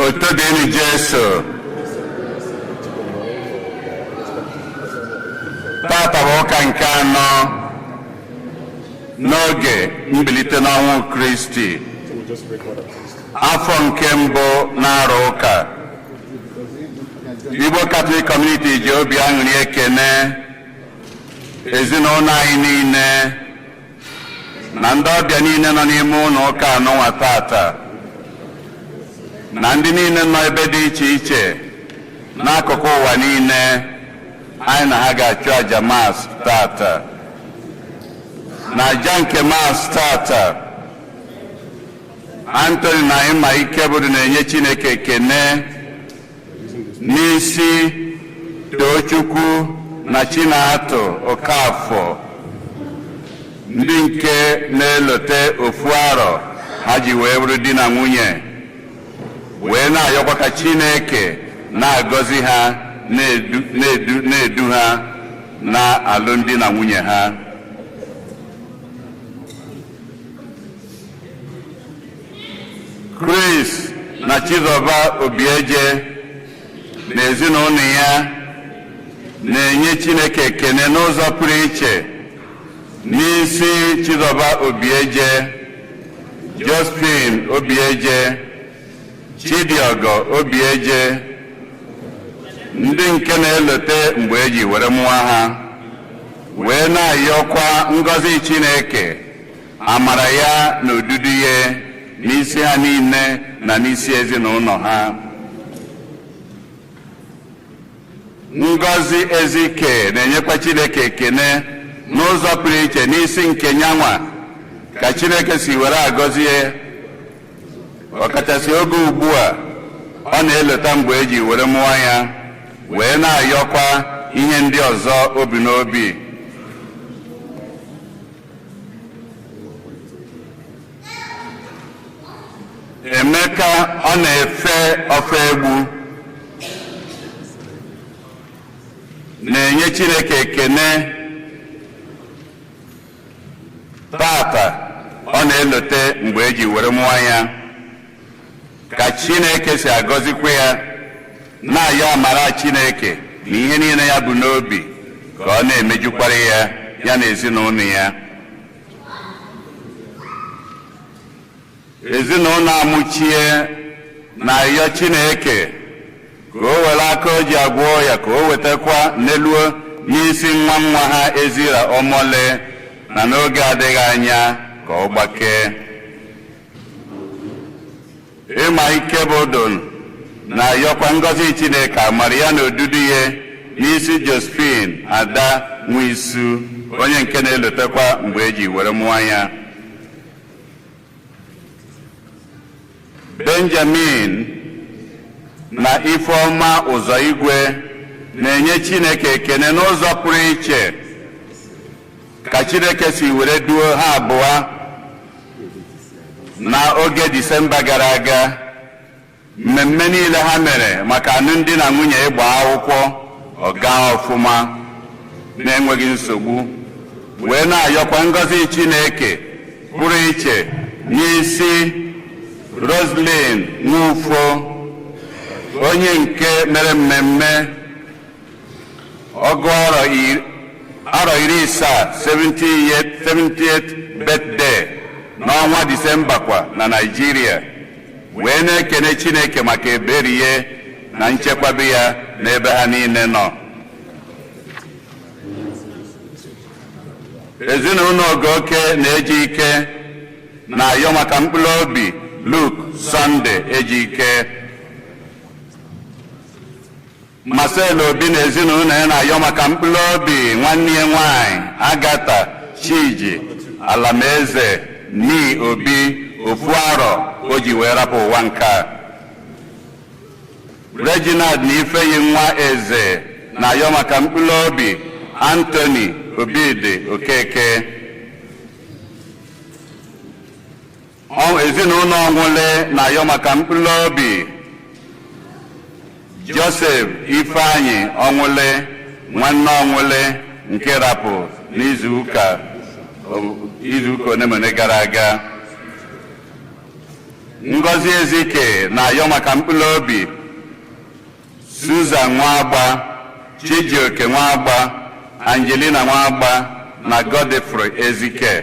Otito dịrị Jesu. Tata bụ ụka nke anọ n'oge mbilite n'ọnwụ Kristi, afọ nke mbụ na-arọ ụka. Igbo Catholic Community ji obi aṅụrị ekene ezinụlọ anyị niile na ndị ọbịa niile nọ n'ime ụlọ ụka anụnwa tata, na ndị niile nọ ebe dị iche iche n'akụkụ ụwa niile anyị na ha ga-achụ aja Mass tata. Na aja nke Mass tata, Anthony na Ịma Ikebụdụ na-enye Chineke ekene n'isi Tochukwu na Chinatụ Okafọ, ndị nke na-elote ofu arọ ha ji wee bụrụ di na nwunye, wee na-ayọkwa ka Chineke na-agọzi ha, na-edu ha na alụmdi na nwunye ha. Chris na Chizoba Obieje na ezinụlọ ya na-enye Chineke ekene n'ụzọ pụrụ iche n'isi Chizoba Obieje, Josephine Obieje, Chidiogo Obieje, ndị nke na-elote mgbe eji were mụọ ha, wee na-ayọkwa ngọzi Chineke, amara ya na odudu ya n'isi ha niile na n'isi ezinụlọ ha. Ngọzi Ezike na-enyekwa Chineke ekene n'ụzọ pụrụ iche n'isi nke nyanwa, ka Chineke si were agọzie, ọkachasị oge ugbu a ọ na-elota mgbe eji were mụọ ya, wee na-ayọkwa ihe ndị ọzọ obi n'obi. Emeka ọ na-efe ofe egbu na-enye Chineke ekene tata ọ na-elote mgbe eji were mụọ ya, ka Chineke si agọzikwa ya, na-ayọ amara Chineke na ihe niile ya bụ n'obi ka ọ na-emejukwara ya, ya na ezinụlọ ya. Ezinụlọ Amụchie na-ayọ Chineke ka o were aka o ji agwọ ya, ka o wetakwa n'eluo n'isi nwa nwa ha Ezira Omole, na n'oge adịghị anya ka ọ gbakee. Ịma Ikebụdụ na-ayọkwa ngọzi Chineke, amara ya na odudu ya n'isi Josephine Ada Nwisu, onye nke na-elotekwa mgbe eji were mụọ ya. Benjamin na Ifeọma Ụzọ Igwe na-enye Chineke ekene n'ụzọ pụrụ iche ka Chineke si were duo ha abụọ na oge Disemba gara aga, mmemme niile ha mere maka alụmdi na nwunye, ịgba akwụkwọ, ọ gaa ọfụma na-enweghị nsogbu, wee na-ayọkwa ngọzi Chineke pụrụ iche n'isi Roslyn Nwufo, onye nke mere mmemme ọgụ arọ 70, 70th birthday n'ọnwa Disemba kwa na Naịjirịa, wee na-ekene Chineke maka ebere ya na nchekwabe ya n'ebe ha niile nọ. Ezinụlọ Ogoke na-eji ike na-ayọ maka mkpụrụ obi Luke Sunday Ejike. Marcel Obi na ezinụlọ ya na-ayọ maka mkpụrụ obi nwanne ya nwanyị Agatha Chiji Alamaeze ni Obi, ofu arọ o ji wee rapụ ụwa nke a. Reginald na Ifeyi nwa Eze na-ayọ maka mkpụrụ obi Anthony Obidi Okeke. Ezinụlọ Ọnwụle na-ayọ maka mkpụrụ obi Joseph Ifeanyị Ọnwụle, nwanne Ọnwụle nke rapụ n'izuụka izuụka onemone gara aga. Ngozi Ezike na-ayọ maka mkpụrụ obi Susan Nwagba, Chijioke Nwagba, Angelina Nwagba na Godfrey Ezike.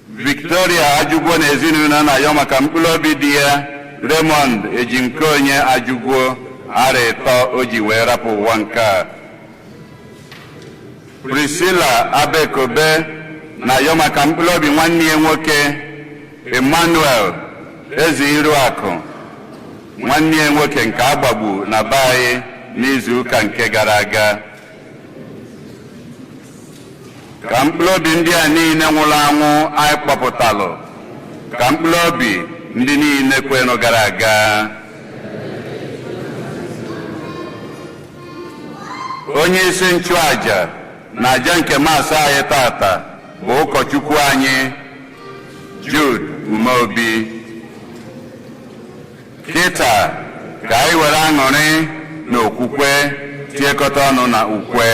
Victoria Ajugwo na ezinụlọ na-ayọ maka mkpụrụ obi di ya Raymond Ejinkeonye Ajugwo, arọ 3 o ji wee rapụ ụwa nke a. Priscilla Abekobe na-ayọ maka mkpụrụ obi nwanne ya nwoke Emmanuel Eze Iruakụ, nwanne ya nwoke nke agbagbu na be anyị n'izu ụka nke gara aga. Ka mkpụrụ obi ndị a niile nwụrụ anwụ anyị kpọpụtalụ, ka mkpụrụ obi ndị niile kwenụ gara aga. Onye isi nchụaja na aja nke maasị anyị tata bụ ụkọchukwu anyị Jude Umeobi. Kịta ka anyị were aṅụrị na okwukwe tiekọta ọnụ na ukwe.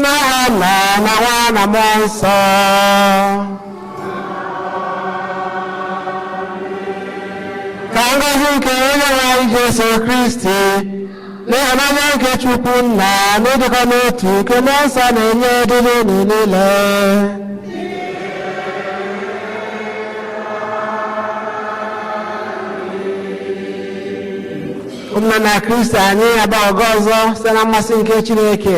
N'aha Nna na Nwa na Mmụọ Nsọ. Ka ngọzi nke onye nwe anyị Jesu Kristi na ịhụnanya nke Chukwu Nna na ịdịkọ n'otu nke Mmụọ Nsọ na-enye dịrị unu niile. Ụmụnna na Kristi, anyị agbaghọgo ọzọ site na mmasị nke Chineke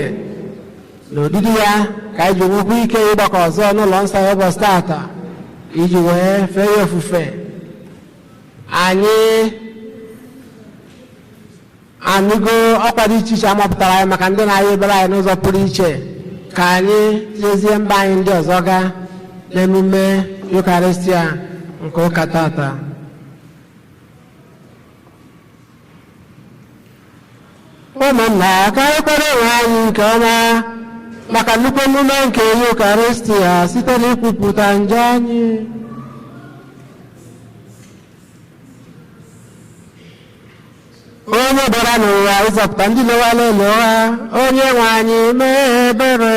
na odidi ya ka anyị ji nwekwa ike ịgbakọ ọzọ n'ụlọ nsọ ya ụbọchị tata iji wee fee ya ofufe. Anyị anụgo ọkwa dị iche iche amapụtara anyị maka ndị na-ayọ ebere anyị n'ụzọ pụrụ iche ka anyị tinyezie mba anyị ndị ọzọ gaa n'emume Yukaristia nke ụka tata. Ụmụnna, ka anyị kwere onwe anyị nke ọma maka nnukwu emume nke Yukaristia site n'ikwupụta njọ anyị. Onye bịara n'ụwa ịzọpụta ndị lewara elewa, onye nwe anyị mee ebere.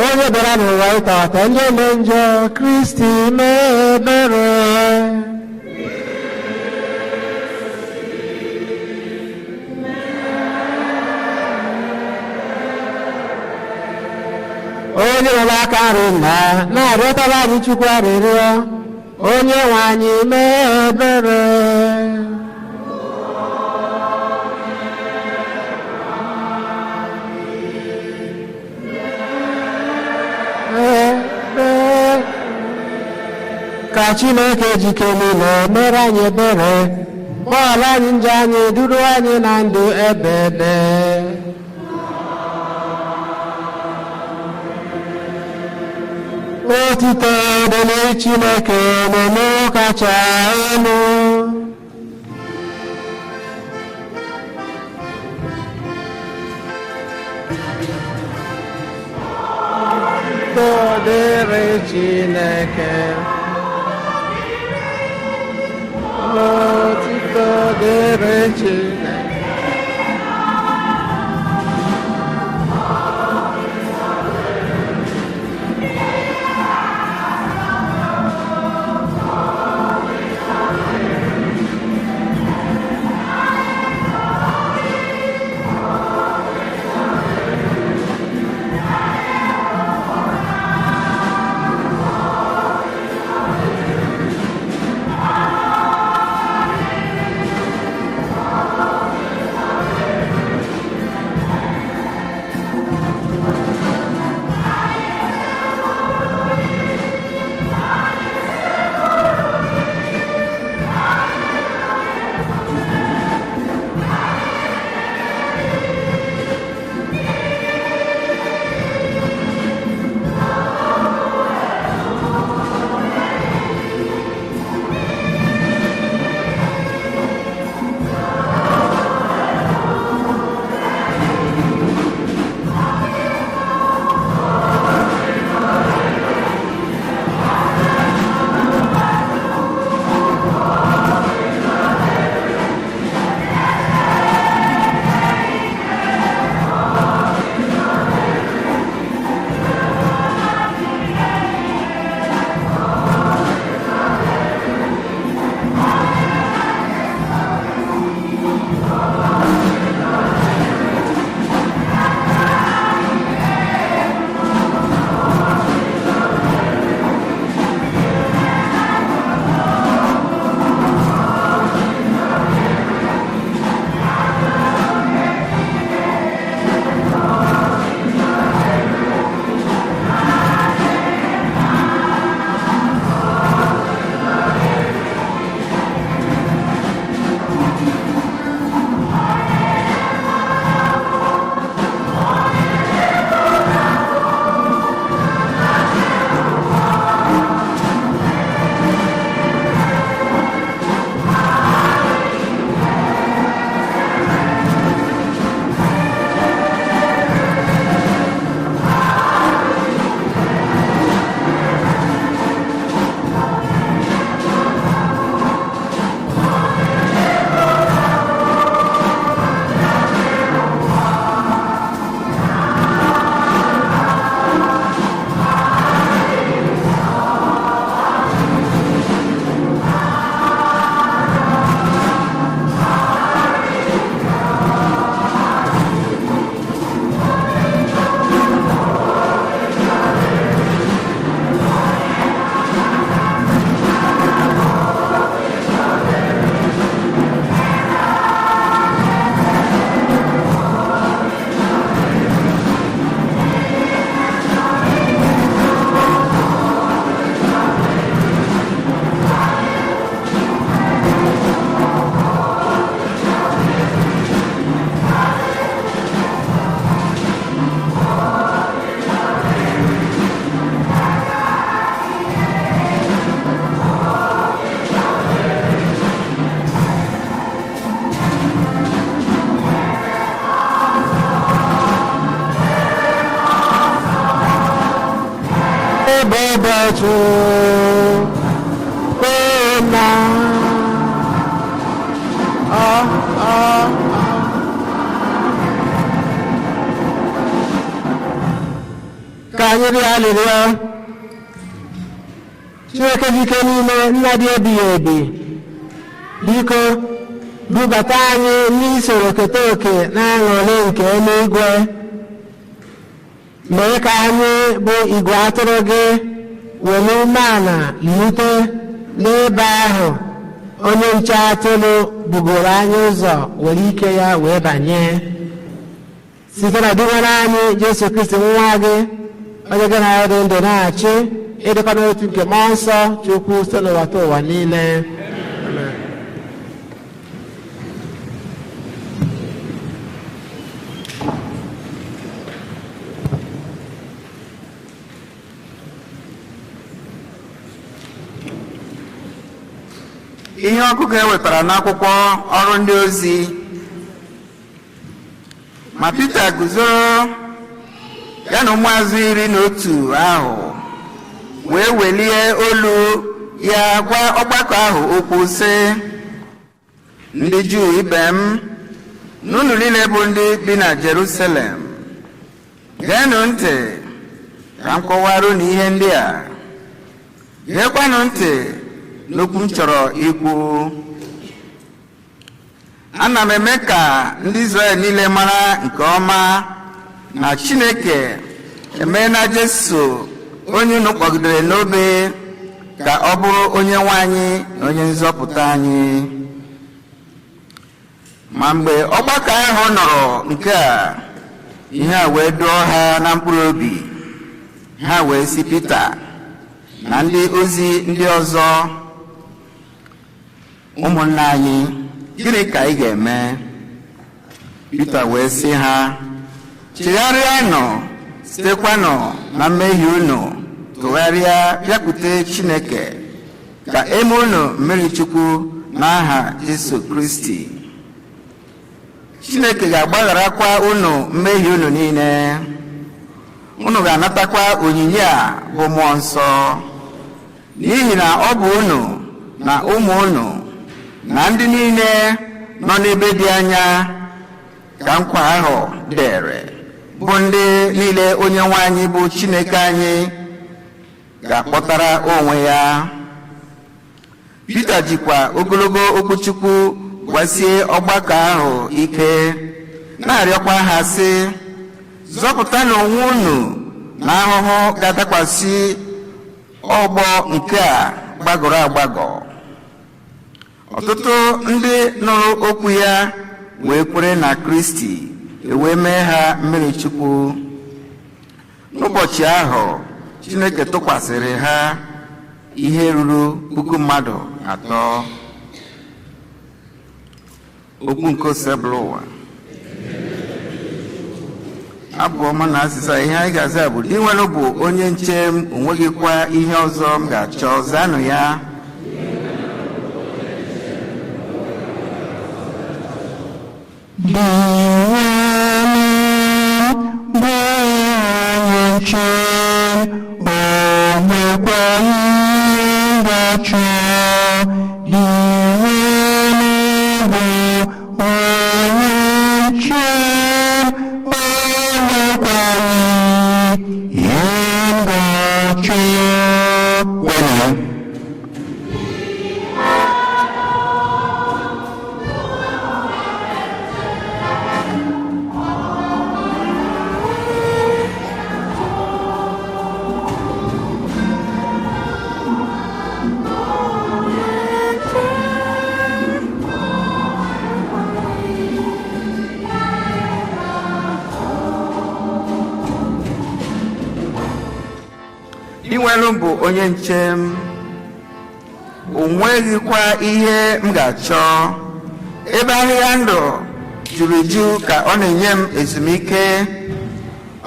Onye bịara n'ụwa ịtọghata ndị ome njọ, Kristi mee ebere. Onye nọ n'aka nri nna na-arịọtara anyị Chukwu arịrịọ, onye nwe anyị mee ebere. Ka Chineke jike niile mere anyị ebere, gbaghara anyị njọ anyị, duru anyị na ndụ ebe ebe. Otito dịrị Chineke n'elu kacha elu. Otito dịrị Chineke. Otito dịrị Chineke. Ebube Chukwu na ọ ọ ọ. Ka anyị rịọ arịrịọ. Chineke dị ike niile, nna dị ebighị ebi, biko dubata anyị n'isoro keta oke na aṅụrị nke eluigwe. Mee ka anyị bụ igwe atụrụ gị were umeala lute n'ebe ahụ onye nche atụrụ bugoro anyị ụzọ were ike ya wee banye, site na Dinwenụ anyị Jesu Kristi, nwa gị, onye gị na ya dị ndụ na-achị Ịdịkọ n'otu nke Mmụọ Nsọ Chukwu site n'ụwa ta ụwa niile. Amen. Ihe ọgụgụ e wetara n'akwụkwọ Ọrụ Ndị Ozi. Ma Pita guzoro, ya na ụmụazụ 11 ahụ, wee welie olu ya gwa ọgbakọ ahụ okwu sị: Ndị Juu ibe m, na unu niile bụ ndị bi na Jerusalem, geenụ ntị ka m kọwara unu ihe ndị a. Geekwanụ ntị n'okwu m chọrọ ikwu. Ana m eme ka ndị Izrel niile mara nke ọma na Chineke emeela Jesu onye unu kpọgidere n'obe ka ọ bụrụ onye nwe anyị na onye nzọpụta anyị. Ma mgbe ọgbakọ ahụ nụrụ nke a, ihe a wee dụọ ha na mkpụrụ obi. Ha wee sị Pita na ndị ozi ndị ọzọ: Ụmụnna anyị, gịnị ka anyị ga-eme? Pita wee sị ha: Chegharịanụ, sitekwanụ na mmehie unu tụgharịa bịakwute Chineke, ka e mee unu mmiri Chukwu n'aha Jesu Kristi. Chineke ga-agbagharakwa unu mmehie unu niile. Unu ga-anatakwa onyinye a bụ Mmụọ Nsọ, n'ihi na ọ bụ unu na ụmụ unu na ndị niile nọ n'ebe dị anya ka nkwa ahụ dịrị, bụ ndị niile onye nwe anyị bụ Chineke anyị ga-akpọtara onwe ya. Pita jikwa ogologo okwuchukwu gwasie ọgbakọ ahụ ike, na-arịọkwa ha sị: Zọpụtanụ onwe unu na ahụhụ ga-adakwasị ọgbọ nke a gbagọrọ agbagọ. Ọtụtụ ndị nụrụ okwu ya wee kwere na Kristi, e wee mee ha mmiri Chukwu. N'ụbọchị ahụ, Chineke tụkwasịrị ha ihe ruru puku mmadụ atọ. Okwu nke Osebụlụwa. Abụ ọma na azịza ihe anyị ga-aza bụ: Dinwenụ bụ onye nche m, o nweghịkwa ihe ọzọ m ga-achọ. Zanụ ya. Dinwenụ bụ onye nche m, o nwekwaghị ihe m ga-achọ. Dinwenụ bụ onye nche m, o nwekwaghị ihe m ga-achọ. Kwenụ ya. Dinwenụ bụ onye nche m, o nweghịkwa ihe m ga-achọ. Ebe ahịhịa ndụ juru eju ka ọ na-enye m ezumike.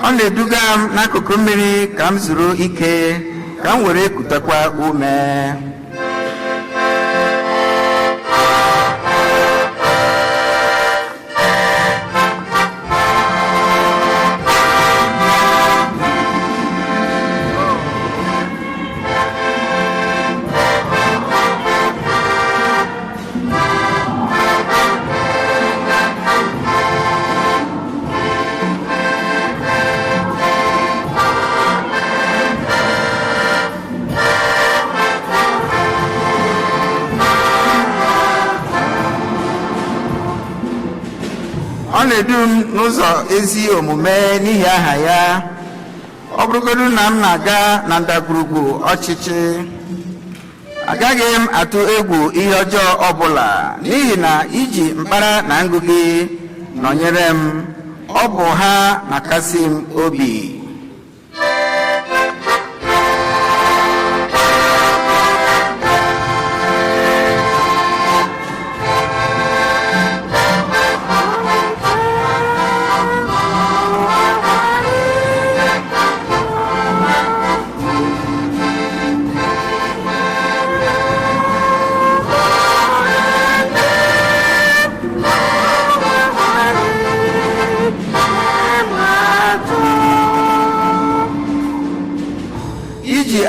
Ọ na-eduga m n'akụkụ mmiri ka m zuru ike, ka m were kutekwa ume. Ọ na-edu m n'ụzọ ezi omume n'ihi aha ya. Ọ bụrụgodu na m na-aga na ndagwurugwu ọchịchị, agaghị m atụ egwu ihe ọjọọ ọbụla, n'ihi na iji mkpara na ngụ gị nọnyere m, ọ bụ ha na-akasi m obi.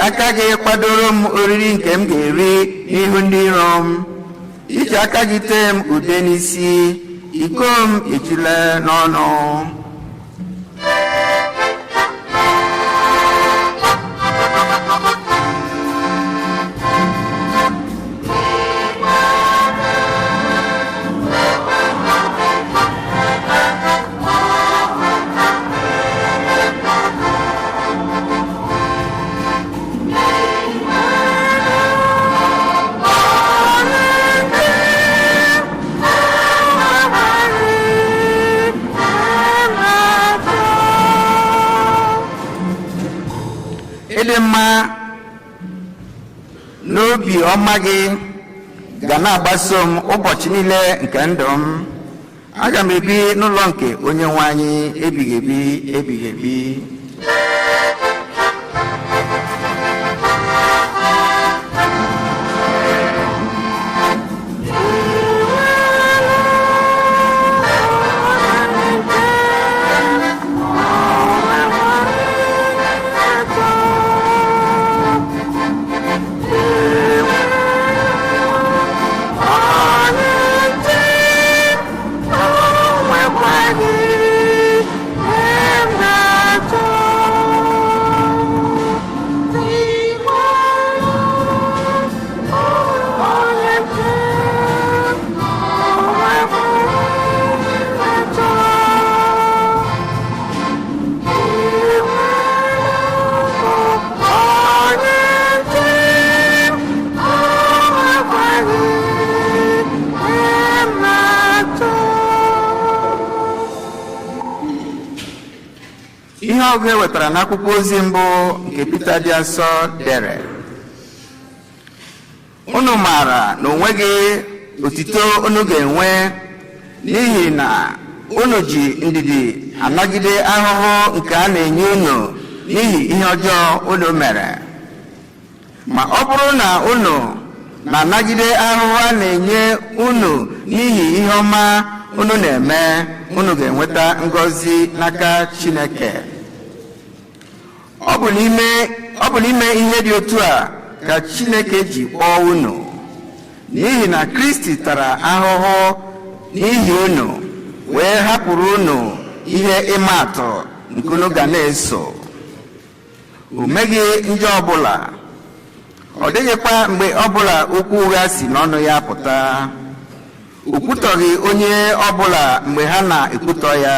Aka gị kwadoro m oriri nke m ga-eri n'ihu ndị iro m. Iji aka gị tee m ude n'isi, iko m ejula n'ọnụ. Ịdị mma n'obi ọma gị ga na-agbaso m ụbọchị niile nke ndụ m. Aga m ebi n'ụlọ nke Onye nwe anyị ebighị ebi ebighị ebi. Ihe ọgụgụ e wetara n'akwụkwọ ozi mbụ nke Pita dị asọ dere. Unu maara na onweghị otito unu ga-enwe n'ihi na unu ji ndidi anagide ahụhụ nke a na-enye unu n'ihi ihe ọjọọ unu mere. Ma ọ bụrụ na unu na-anagide ahụhụ a na-enye unu n'ihi ihe ọma unu na-eme, unu ga-enweta ngọzi n'aka Chineke. Ọ bụ n'ime ihe dị otu a ka Chineke ji kpọọ unu, n'ihi na Kristi tara ahụhụ n'ihi unu, wee hapụrụ unu ihe ịma atụ nke unu ga na-eso. O meghị njọ ọbụla, ọ dịghịkwa mgbe ọbụla okwu ụgha si n'ọnụ ya pụta. O kwutọghị onye ọbụla mgbe ha na-ekwutọ ya.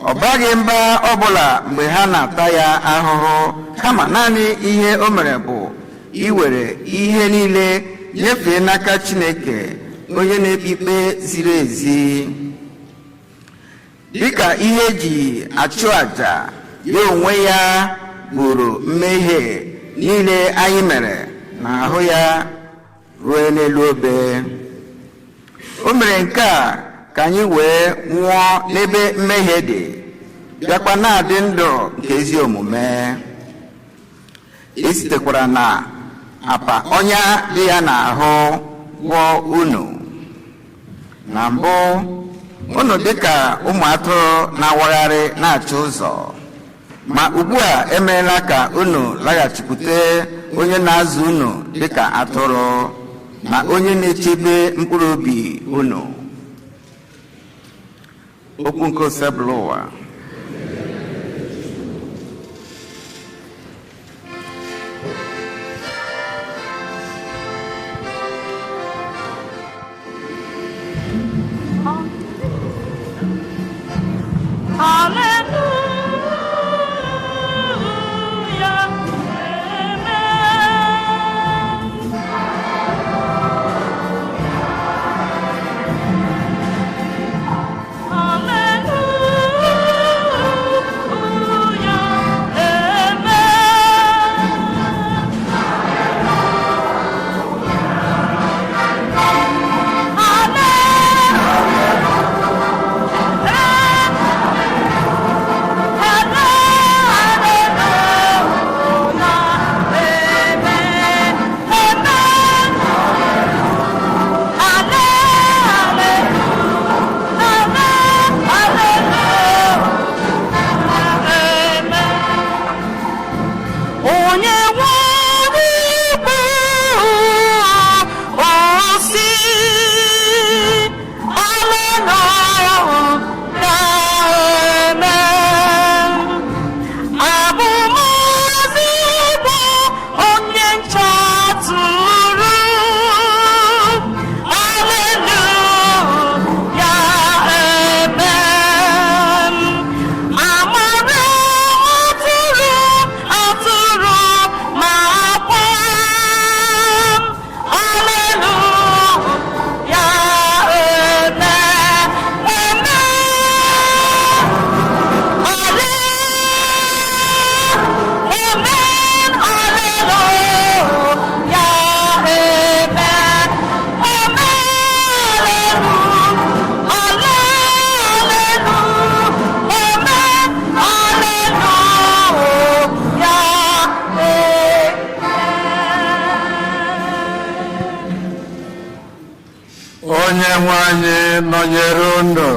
Ọ baghị mba ọbụla mgbe ha na-ata ya ahụhụ, kama naanị ihe o mere bụ iwere ihe niile nyefee n'aka Chineke, onye na-ekpe ikpe ziri ezi. Dịka ihe eji achụ àjà, ya onwe ya buru mmehie niile anyị mere n'ahụ ya ruo n'elu obe. O mere nke a ka anyị wee nwụọ n'ebe mmehie dị, bịakwa na-adị ndụ nke ezi omume. E sitekwara na apa ọnya dị ya n'ahụ gwọọ unu. Na mbụ, unu dịka ụmụ atụrụ na-awagharị na-achọ ụzọ, ma ugbu a emeela ka unu laghachikwute onye na-azụ unu dịka atụrụ na onye na-echebe mkpụrụ obi unu. Okwu nke Osebụlụwa. Hallelujah. Amen. Onyenwe anyị nọnyere unu.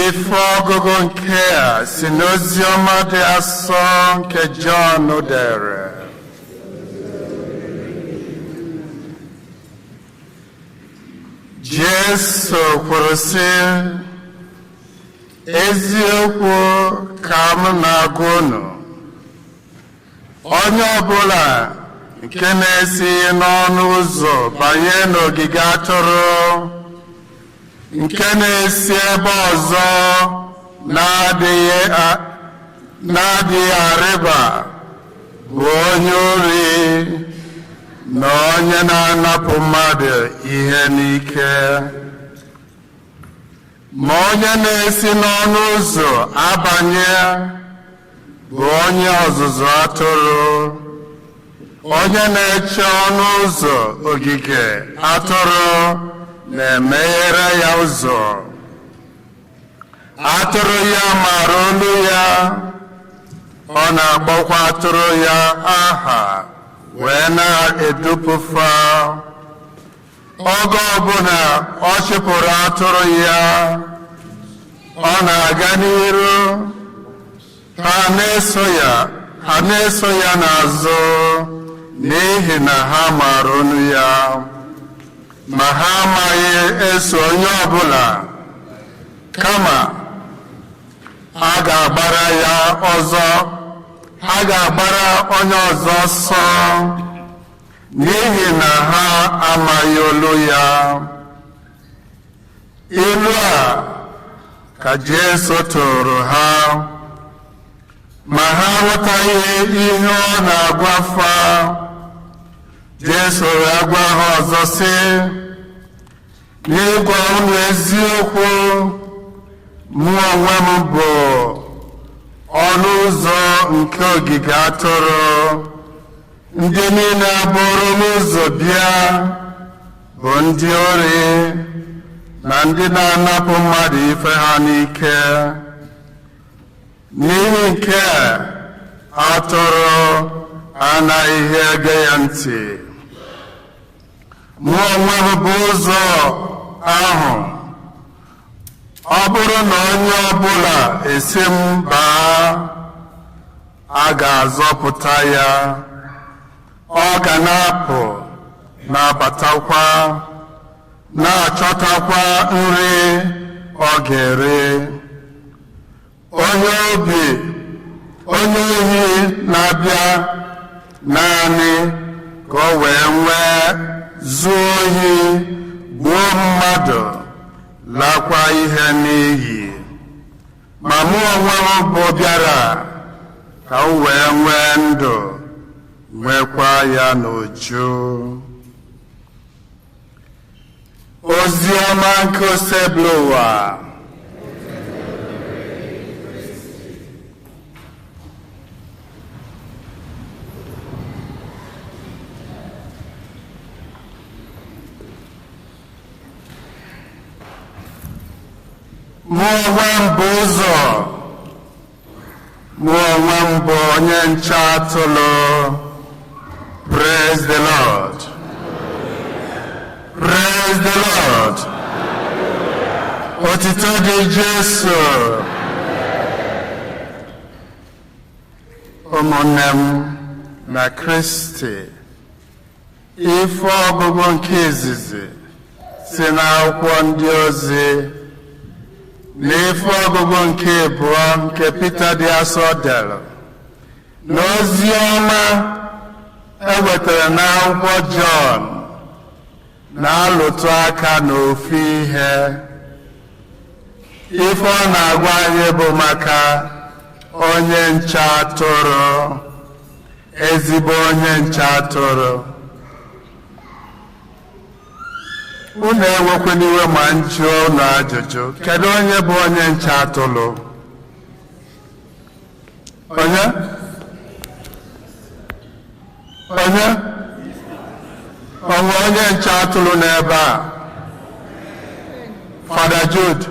Ife ọgụgụ nke a si n'ozi ọma dị asọ nke Jọn dere. Jesu kwuru sị, eziokwu ka m na-agwa unu, onye ọbụla nke na-esighị n'ọnụ ụzọ banye n'ogige atụrụ, nke na-esi ebe ọzọ na-adịghị arịba, bụ onye ori na onye na-anapụ mmadụ ihe n'ike. Ma onye na-esi n'ọnụ ụzọ abanye bụ onye ọzụzụ atụrụ. Onye na-eche ọnụ ụzọ ogige atụrụ na-emeghere ya ụzọ. Atụrụ ya maara olu ya, ọ na-akpọkwa atụrụ ya aha wee na-edupụfa. Oge ọbụla ọ chịpụrụ atụrụ ya, ọ na-aga n'iru, ha na-eso ya, ha na-eso ya n'azụ, n'ihi na ha maara olu ya. Ma ha amaghị eso onye ọbụla, kama a ga-agbara ya ọzọ, ha ga-agbara onye ọzọ ọsọ, n'ihi na ha amaghị olu ya. Ilu a ka Jesu tụrụ ha, ma ha aghọtaghị ihe ọ na-agwa fa. Jesu wee gwa ha ọzọ sị, n'ịgwa unu eziokwu, mụ onwe m bụ ọnụ ụzọ nke ogige atụrụ. Ndị niile bụrụ m ụzọ bịa bụ ndị ori na ndị na-anapụ mmadụ ife ha n'ike. N'ihi nke atụrụ anaghị ege ya ntị. Mụ onwe m bụ ụzọ ahụ. Ọ bụrụ na onye ọbụla esi m baa, a ga-azọpụta ya. Ọ ga na-apụ na-abatakwa, na-achọtakwa nri ọ ga-eri. Onye ohi na-abịa naanị ka o wee nwee zuo ohi, gbuo mmadụ, lakwa ihe n'iyi. Ma mụ onwe m bụ bịara ka m wee nwee ndụ, nwekwa ya n'uju. Ozi ọma nke Osebụlụwa. Mụ onwe m bụ ụzọ, mụ onwe m bụ onye nche atụrụ. Praise the Lord. Praise the Lord. Otito dị Jesu. Ụmụnne m na Kristi, ife ọgụgụ nke izizi si n'akwụkwọ ndị ozi na ife ọgụgụ nke abụọ nke Pita dị asọ dere na ozi ọma e wetara n'akwụkwọ Jọn na-alụtụ aka n'ofu ihe. Ife ọ na-agwa anyị bụ maka onye nche atụrụ, ezigbo onye nche atụrụ. Unu ewekwana iwe ma m jụọ unu ajụjụ, kedu onye bụ onye nche atụrụ? Onye? Onye? Onwe onye nche atụrụ n'ebe a? Fada Jude.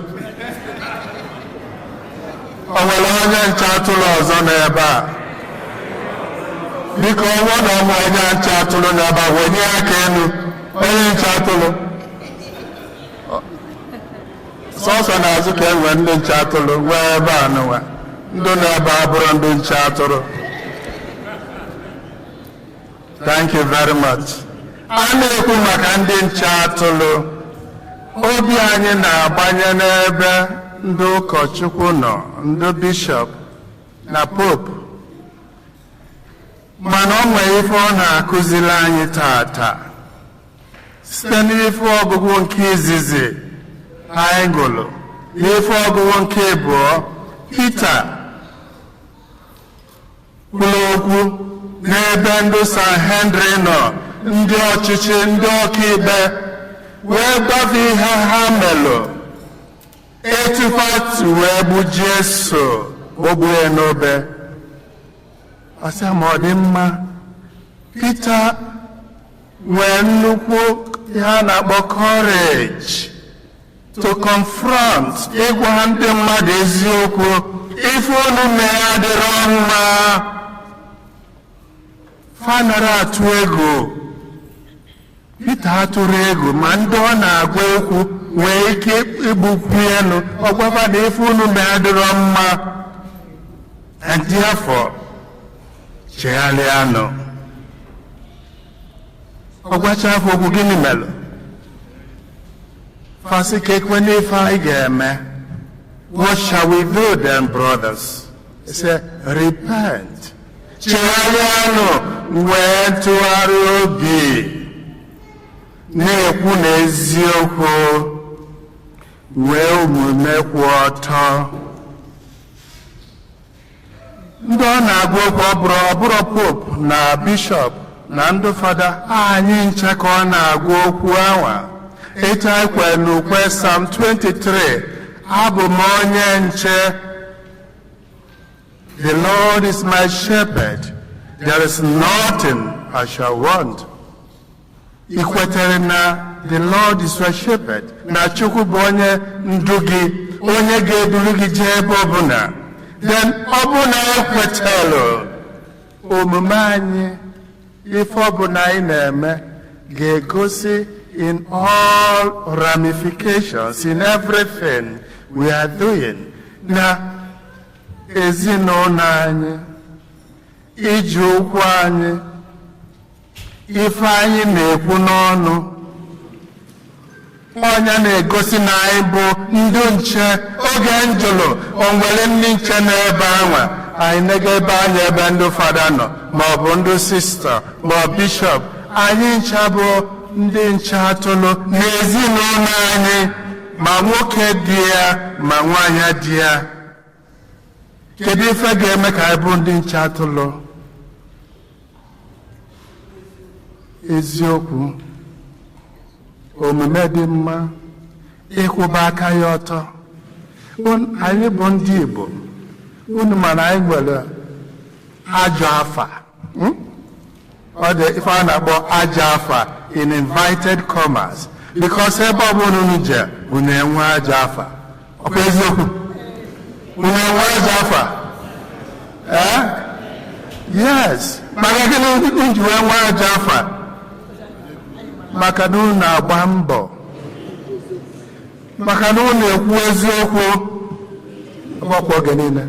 O nwere onye nche atụrụ ọzọ n'ebe a? Biko, ọnwụ na ọnwa onye nche atụrụ n'ebe a, wenye aka elu. Onye nche atụrụ sọsọ n'azụ ka e nwee ndị nche atụrụ nwee ebe a nụnwa. Ndị nọ ebe a bụrụ ndị nche atụrụ. Thank you very much. A na-ekwu maka ndị nche atụrụ, obi anyị na-agbanye n'ebe ndị ụkọchukwu nọ, ndị bishọp na pope, mana ọ nwere ife ọ na-akụziri anyị tata site n'ife ọgụgụ nke izizi anyị gụrụ, n'ife ọgụgụ nke abụọ. Pita kwuru okwu n'ebe ndị Sanhedrin nọ, ndị ọchịchị, ndị ọkaikpe, wee gbafe ihe ha melụ etufatu wee gbu Jesu, gbogbuo ya n'obe. Ọ sị ma ọ dị mma. Pita nwee nnukwu ihe a na-akpọ courage to confront, ịgwa ndị mmadụ eziokwu: ife unu mee adịrọ mma. Fanara atụ ego. Pita atụrụ ego, ma ndị ọ na-agwa okwu nwee ike igbukwu elu ọgwafa na ife unu mee adịrọ mma, and therefore chegharịanụ. Ọgwacha afọ okwu, gịnị melụ? Fasị ka ekwe n'ife anyị ga-eme. What shall we do then, brothers? He said, repent, chegharịanụ, wee tụgharịa obi, na-ekwu n'eziokwu, nwee omume kwụ ọtọ. Ndị ọ na-agwa okwu, ọ bụrụ pope na bishọp na ndị fada, anyị nche ka ọ na-agwa okwu anwa. Etu anyị kwere n'ukwe Psalm 23, "Abụ m onye nche." The Lord is my shepherd, there is nothing I shall want. Ị kwetere na the Lord is your shepherd, na Chukwu bụ onye ndu gị, onye ga-eduru gị jee ebe ọbụla? Then ọ bụ na ekwetelu, omume anyị, ife ọbụla anyị na-eme ga-egosi in all ramifications, in everything we are doing, na ezinụlọ anyị, iji ụkwụ anyị, ife anyị na-ekwu n'ọnụ, ọnya na-egosi na anyị bụ ndị nche. Oge njụlụ o nwere ndị nche n'ebe anwa, anyị nega ebe anya ebe ndị fada nọ, ma ọ bụ ndị sista, ma ọ bishọp. Anyị ncha bụ ndị nche atụrụ n'ezinụlọ anyị, ma nwoke dị ya ma nwaanyị dị ya. Kedu ife ga-eme ka anyị bụ ndị nche atụrụ? Eziokwu, omume dị mma, ịkwụba aka ya ọtọ. Anyị bụ ndị Igbo, unu mana anyị nwere ajọ afa. Ọ dị ife a na-akpọ ajọ afa in inverted commas, because ebe ọbụla unu je, unu enwe ajọ afa. Ọkwa eziokwu? Unu enwe ajọ afa? Ee, yes. Maka gịnị unu ji wee nwee ajọ afa? Maka na unu na-agba mbọ, maka na unu ekwu eziokwu ọgbakwa oge niile.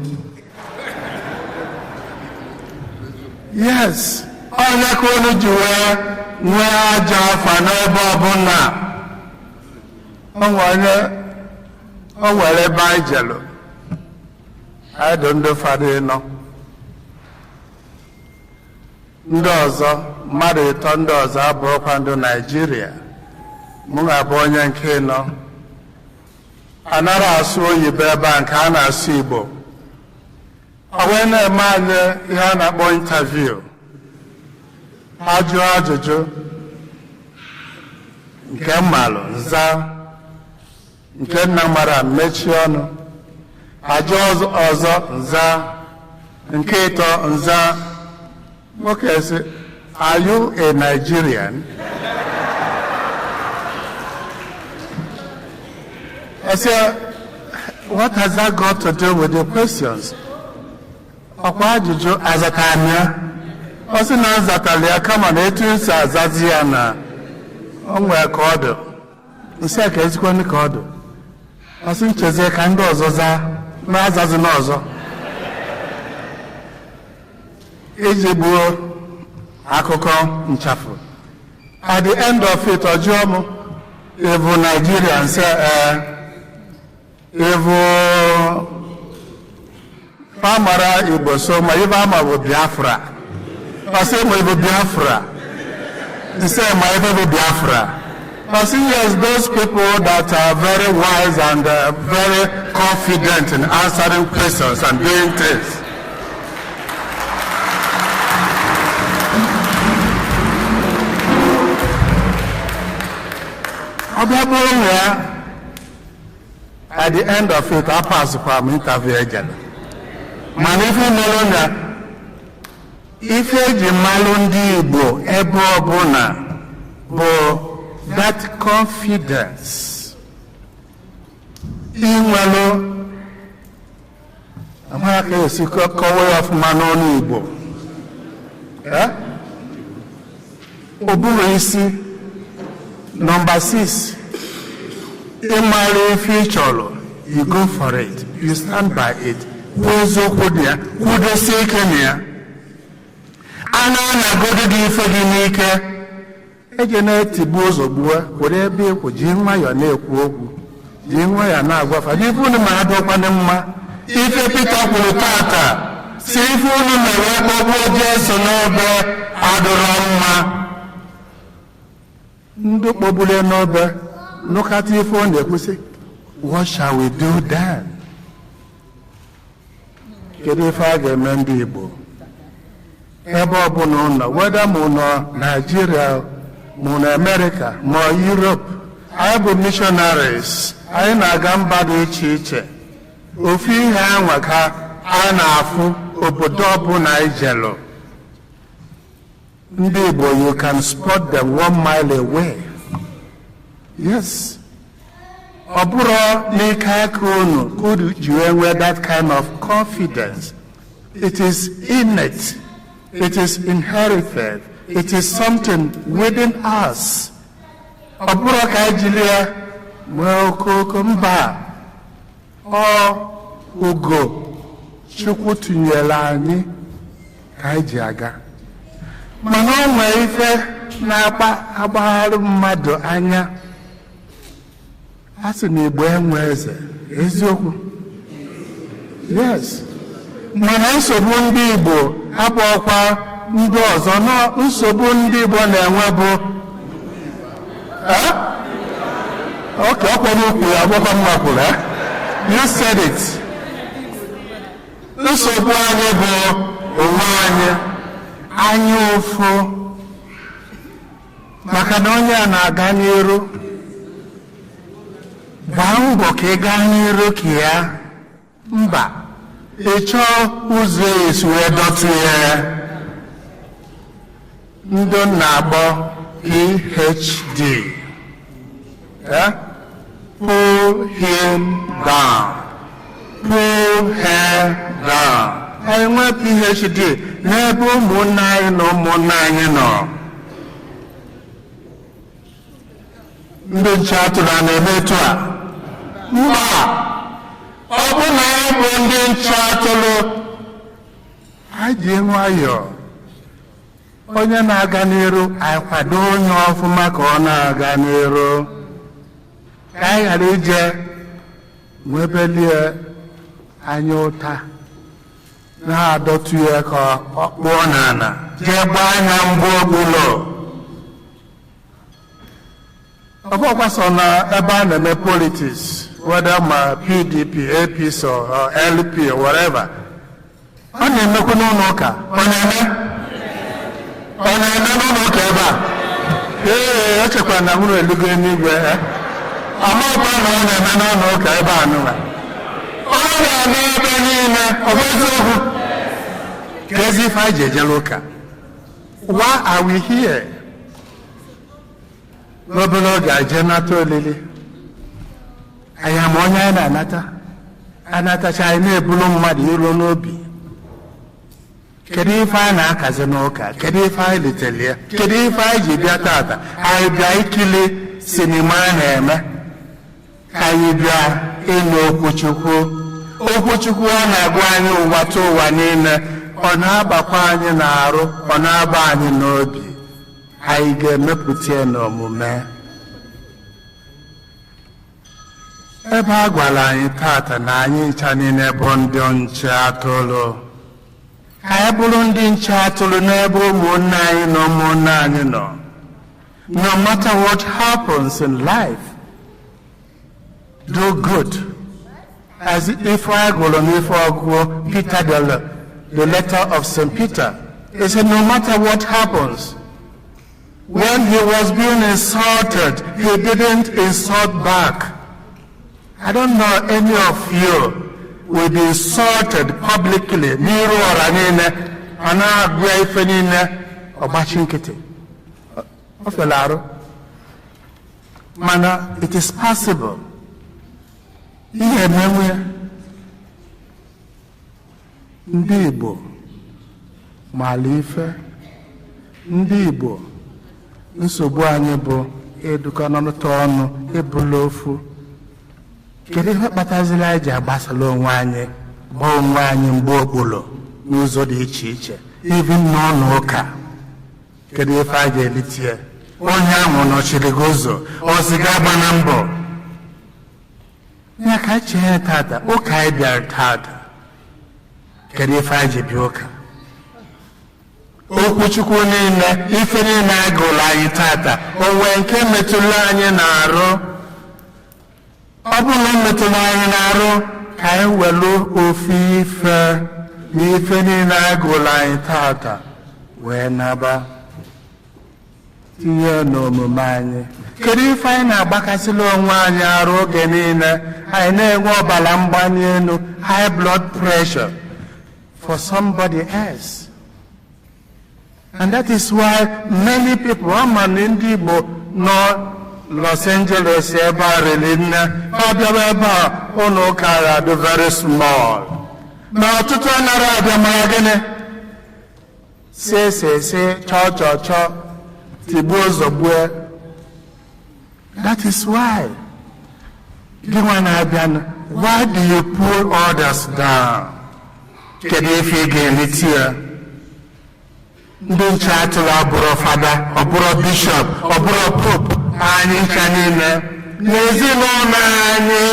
Yes, onye ka unu ji wee nwee ajọ afa n'ebe ọbụla. Onwe o nwere ebe anyị jelụ, anyị dị ndị fada ịnọ, ndị ọzọ mmadụ ịtọ, ndị ọzọ abụrụkwa ndị Naijiria. Mụ ga-abụ onye nke ịnọ. Anara asụ oyibo ebe a, nke a na-asụ Igbo. Ọ wee na-eme anyị ihe a na-akpọ interview, ajụ ajụjụ, nke mmalụ nza, nke nna mara mechie ọnụ, ajụ ọzọ nza, nke ịtọ nza. Nwoke sị, "Are you a Nigerian?" I said, "What has that got to do with the questions?" Ọkwa ajụjụ azatara ya. Ọ sị na nzatara ya, kama na etu esi azazi ya na O nwere ka ọ dị. Nsị a ka ezikwanụ ka ọ dị. Ọ sị nchezie ka ndị ọzọ zaa, na azazi n'ọzọ. Iji gbuo akụkọ nchafụ. At the end of it, ọ jụọ m, "Ị bụ Naijiria?" Nsị, "Ee." "Ị bụ famara Igbo?" So ma ibe ama bụ Biafra. Ọ sị ma ị bụ Biafra? Nsị, "Ma ibe bụ Biafra?" Ọ sị, "Yes, those people that are very wise and very confident in answering questions and doing things." Ọ bịa bụrụ na ya, at the end of it, a passkwa m interview ejere. Mana ife mere na ife eji malụ ndị Igbo ebe ọbụla bụ that confidence inwelụ. Amaghị ka esi kọwa ya ọfụma n'ọnụ Igbo. Eh? Ụbụrụ isi number 6, ịmara ife ị chọrọ, you go for it, you stand by it, kwuo eziokwu dị ya, kwudosie ike na ya. A na-anagodo gị ife gị n'ike, eje na-etigbu ụzọ gbuo, were ebe ịkwụ, ji nwayọọ na-ekwu okwu, ji nwayọọ na-agwafa n'ife unu ma adịkwanị mma. Ife Pita kwuru tata si ife unu mere kpọgbuo Jesu n'obe adịrọ mma. Ndị kpọgburu n'obe nụkata ife ọ na-ekwusị, "What shall we do then?" Kedu ife a ga-eme ndị Igbo ebe ọbụla ụlọ, whether ma ụnọ Naijiria, ma ụnọ Amerịka, ma Europe? Anyị bụ missionaries, anyị na-aga mba dị iche iche. Ofu ihe anwa ka a na-afụ obodo ọbụla anyị jelụ. Ndị Igbo, you can spot them one mile away. Yes, ọ bụrụ n'ike aka unu ka unu ji wee nwee that kind of confidence. It is innate, it is inherited, it is something within us. Ọ bụrụ ka anyị jiri ya nwee okooko mba, ọ ugo Chukwu tụnyere anyị ka anyị ji aga. Mana o nwee ife na-akpa agbagharị mmadụ anya. A sị na Igbo enwe eze, eziokwu, yes, mana nsogbu ndị Igbo abụọkwa ndị ọzọ nọ. Nsogbu ndị Igbo na-enwe bụ oke ọkwa n'ukwu ya agbakwa mma kwuru. You said it. Nsogbu anyị bụ onwe anyị, anya ụfụ, maka na onye a na-aga n'iru, gbaa mbọ ka ị gaa n'iru ka ya mba, ị chọọ ụzọ esi wee dọtụ ya. Ndị na-agbọ PhD, eh? Pull him down, pull her down. Anyị nwee PhD n'ebe ụmụnne anyị na ụmụnne anyị nọ. Ndị nche atụrụ a na-eme etu a? Mba. Ọ bụ na anyị bụ ndị nche atụrụ, anyị ji nwayọọ, onye na-aga n'iru, anyị kwado onye ọfụma ka ọ na-aga n'iru, ka anyị ghara ije nwebelie anya ụta na-adọtụ ya ka ọ kpụọ n'ala, jee gbaa anya mbụ okpulo. Ọ bụkwa sọ na ebe a na-eme politics, whether ma PDP, APC or LP or whatever, ọ na-emekwa n'ụlọ ụka. Ọ na-eme, ọ na-eme n'ụlọ ụka ebe a. Ee, echekwara na nwụrụ elugo eluigwe amaghịkwa na ọ na-eme n'ụlọ ụka ebe a nụwa. Ọ na-eme ebe niile. Ọ bụ eziokwu ka ezi ife anyị ji ejere ụka. Why are we here? N'obere oge aje nata olili anyị, ama onye anyị na-anata, anatacha, anyị na-ebulu mmadụ iro n'obi. Kedu ife anyị na-akazi n'ụka? Kedu ife anyị litere ya? Kedu ife anyị ji bịa tata? Anyị bịa ikili sinima a na-eme? Ka anyị bịa ịnụ okwuchukwu? Okwuchukwu ọ na-agwa anyị ụwa tụ ụwa niile, ọ na-agbakwa anyị n'arụ, ọ na-aba anyị n'obi. Anyị ga-emepụta ya n'omume. Ebe a gwara anyị tata na anyị ncha niile bụ ndị nche atụrụ, ka anyị bụrụ ndị nche atụrụ n'ebe ụmụnne anyị na ụmụnne anyị nọ. No matter what happens in life, do good. As if I gụrụ n'ife ọgụgụ Peter, the letter of St. Peter, he said, no matter what happens, when he was being insulted, he didn't insult back. I don't know any of you will be insulted publicly n'iru ọra niile, ọ na-agụ ya ife niile, ọgbachi nkịtị. Ọ fere arụ, mana it is possible ihe emenwu ya. Ndị Igbo maala ife. Ndị Igbo, nsogbu anyị bụ ịdụkọnọta ọnụ, ịbụla ofu. Kedu ihe kpataziri anyị ji agbasala onwe anyị, gbaa onwe anyị mgbe okpolo n'ụzọ dị iche iche, even n'ụlọ ụka? Kedu ife a ga-elite ya? Onye ahụ nọchiri gị ụzọ, ọ sị gị agba na mbọ ya. Ka chee tata, ụka anyị bịara tata, kedu ife anyị ji bịa ụka? Okwuchukwu niile, ife niile a gụrụ anyị tata, o nwee nke metụrụ anyị n'arụ? Ọ bụrụ na o metụrụ anyị n'arụ, ka anyị welu ofu ife na ife niile a gụrụ anyị tata wee naba, tinye n'omume anyị. Kedu ife anyị na-agbakasịla onwe anyị arụ oge niile? Anyị na-enwe ọbara mgbali elu, high blood pressure, for somebody else. And that is why many people, ama na ndị Igbo nọ Los Angeles ebe a riri nne, ọ bịawa ebe a, ụlọ ụka ga-adị very small, ma ọtụtụ anaghị abịa. Mara gịnị? Si si si, chọọ chọọ chọọ, tigbuo zọgbue. That is why gị nwa na-abịanụ, why do you pull others down? Kedu ife ị ga-elite ya? Ndị nche atụrụ abụrụ fada, ọbụrụ bishọp, ọbụrụ pope. Anyị ncha niile n'ezinụlọ anyị,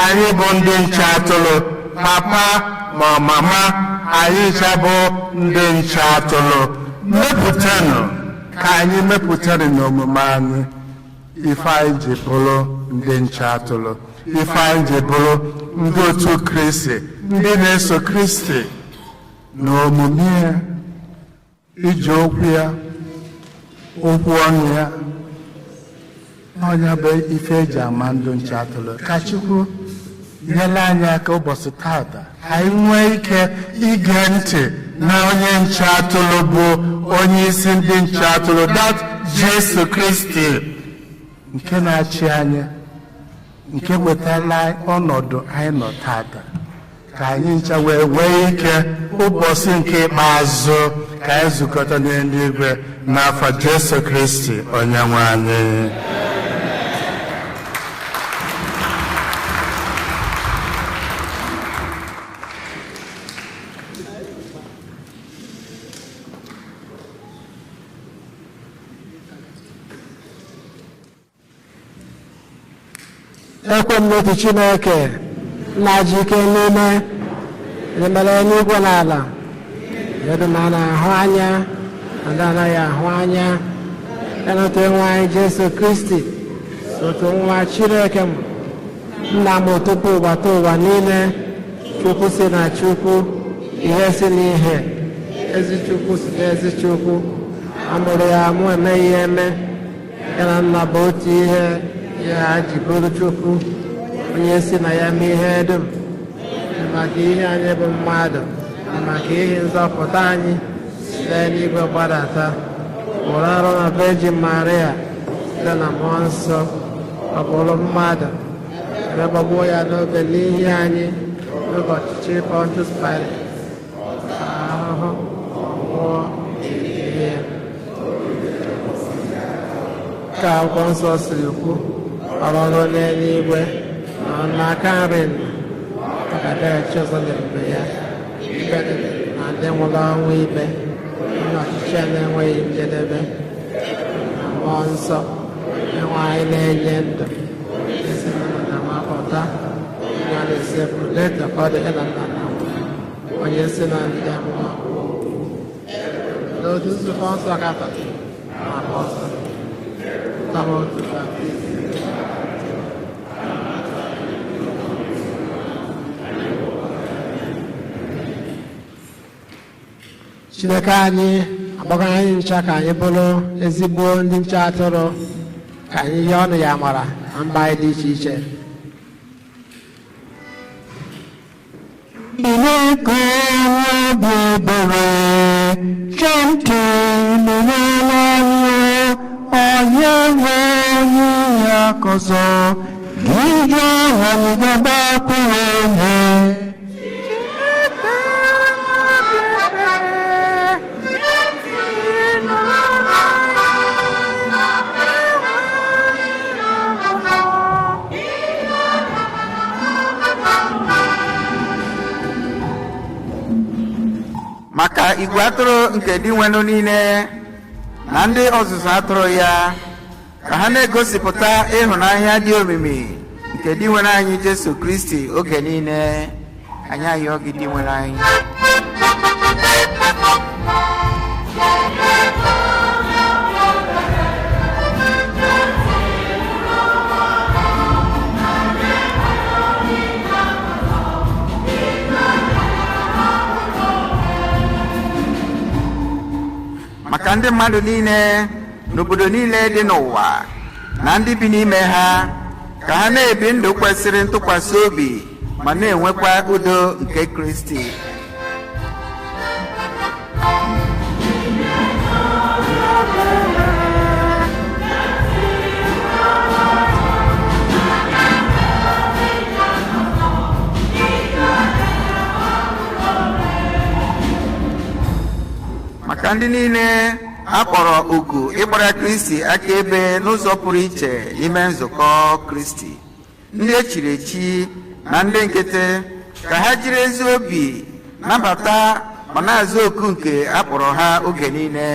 anyị bụ ndị nche atụrụ. Papa ma mama, anyị ncha bụ ndị nche atụrụ. Mepụtanụ, ka anyị mepụtanụ n'omume anyị ife anyị ji bụrụ ndị nche atụrụ, ife anyị ji bụrụ ndị otu Kristi, ndị na-eso Kristi na omume ya, iji okwu ya, okwu ọnụ ya. N'ọnya bụ ife eji ama ndụ nche atụrụ. Ka Chukwu nyere anyị aka ụbọchị tata, anyị nwee ike ige ntị na onye nche atụrụ, bụ onye isi ndị nche atụrụ, that Jesu Kristi nke na-achị anyị, nke wetara ọnọdụ anyị nọ tata, ka anyị ncha wee nwee ike ụbọchị nke ikpeazụ ka anyị zukọta n'eluigwe, n'afọ Jesu Kristi onye nwe anyị. Ekwe m n'otu Chineke, nna ji ike n'ime emere eluigwe na ala, edu ma a na-ahụ anya na ndị anaghị ahụ anya, ya na otu nwa anyị Jesu Kristi, otu nwa Chineke m, nna m tupu ụgbata ụwa niile, Chukwu si na Chukwu, ihe si n'ihe, ezi Chukwu si n'ezi Chukwu, amụrụ ya amụ, emeghị ya eme, ya na nna bụ otu ihe, ya ji bụrụ Chukwu, onye si na ya mee ihe dum, maka ihe anyị bụ mmadụ na maka ihe nzọpụta anyị, site n'igwe gbadata, wụrụ arụ na Virgin Maria, site na Mmụọ Nsọ, ọ bụrụ mmadụ, ebe gbagbuo ya n'obe n'ihi anyị n'oge ọchịchị Pontius Pilate, ahụhụ. Nwụọ, lie ya. Ka akwụkwọ nsọ siri kwu, ọrọrọ n'eluigwe na n'aka nri nna, ọ ga-abịaghachi ọzọ n'ebube ya, ikpe na ndị nwụrụ anwụ ikpe, onye ọchịchị ya na-enweghị njedebe, na mmụọ nsọ, enwe anyị na-enye ndụ, esi na nna na nwapụta, onye a na-esepụrụ na-etokọ dị na nna na nwa, onye si na ndị amụma n'otu nzukọ nsọ Katọlik na apọstọl, na otu baptizim. Chineke anyị agbago anyị ncha ka anyị bụrụ ezigbo ndị nche atụrụ, ka anyị yie ọnụ ya amara na mba anyị dị iche iche. Chineke obi ebere, chantị nụrụla anyị, onye nwe anyị ya kọzọ, gị jụ anyị gbakwuru onye. Maka igwe atụrụ nke Dinwenụ niile na ndị ọzụzụ atụrụ ya, ka ha na-egosipụta ịhụnanya dị omimi nke Dinwenụ anyị Jesu Kristi oge niile. Anyị ayọ gị, Dinwenụ anyị. Maka ndị mmadụ niile n'obodo niile dị n'ụwa na ndị bi n'ime ha, ka ha na-ebi ndụ kwesịrị ntụkwasị obi ma na-enwekwa udo nke Kristi. Maka ndị niile a kpọrọ oku ịgbara Kristi akaebe n'ụzọ pụrụ iche n'ime nzukọ Kristi, ndị echiri echi na ndị nkịtị, ka ha jiri ezi obi nabata ma na-aza oku nke a kpọrọ ha oge niile.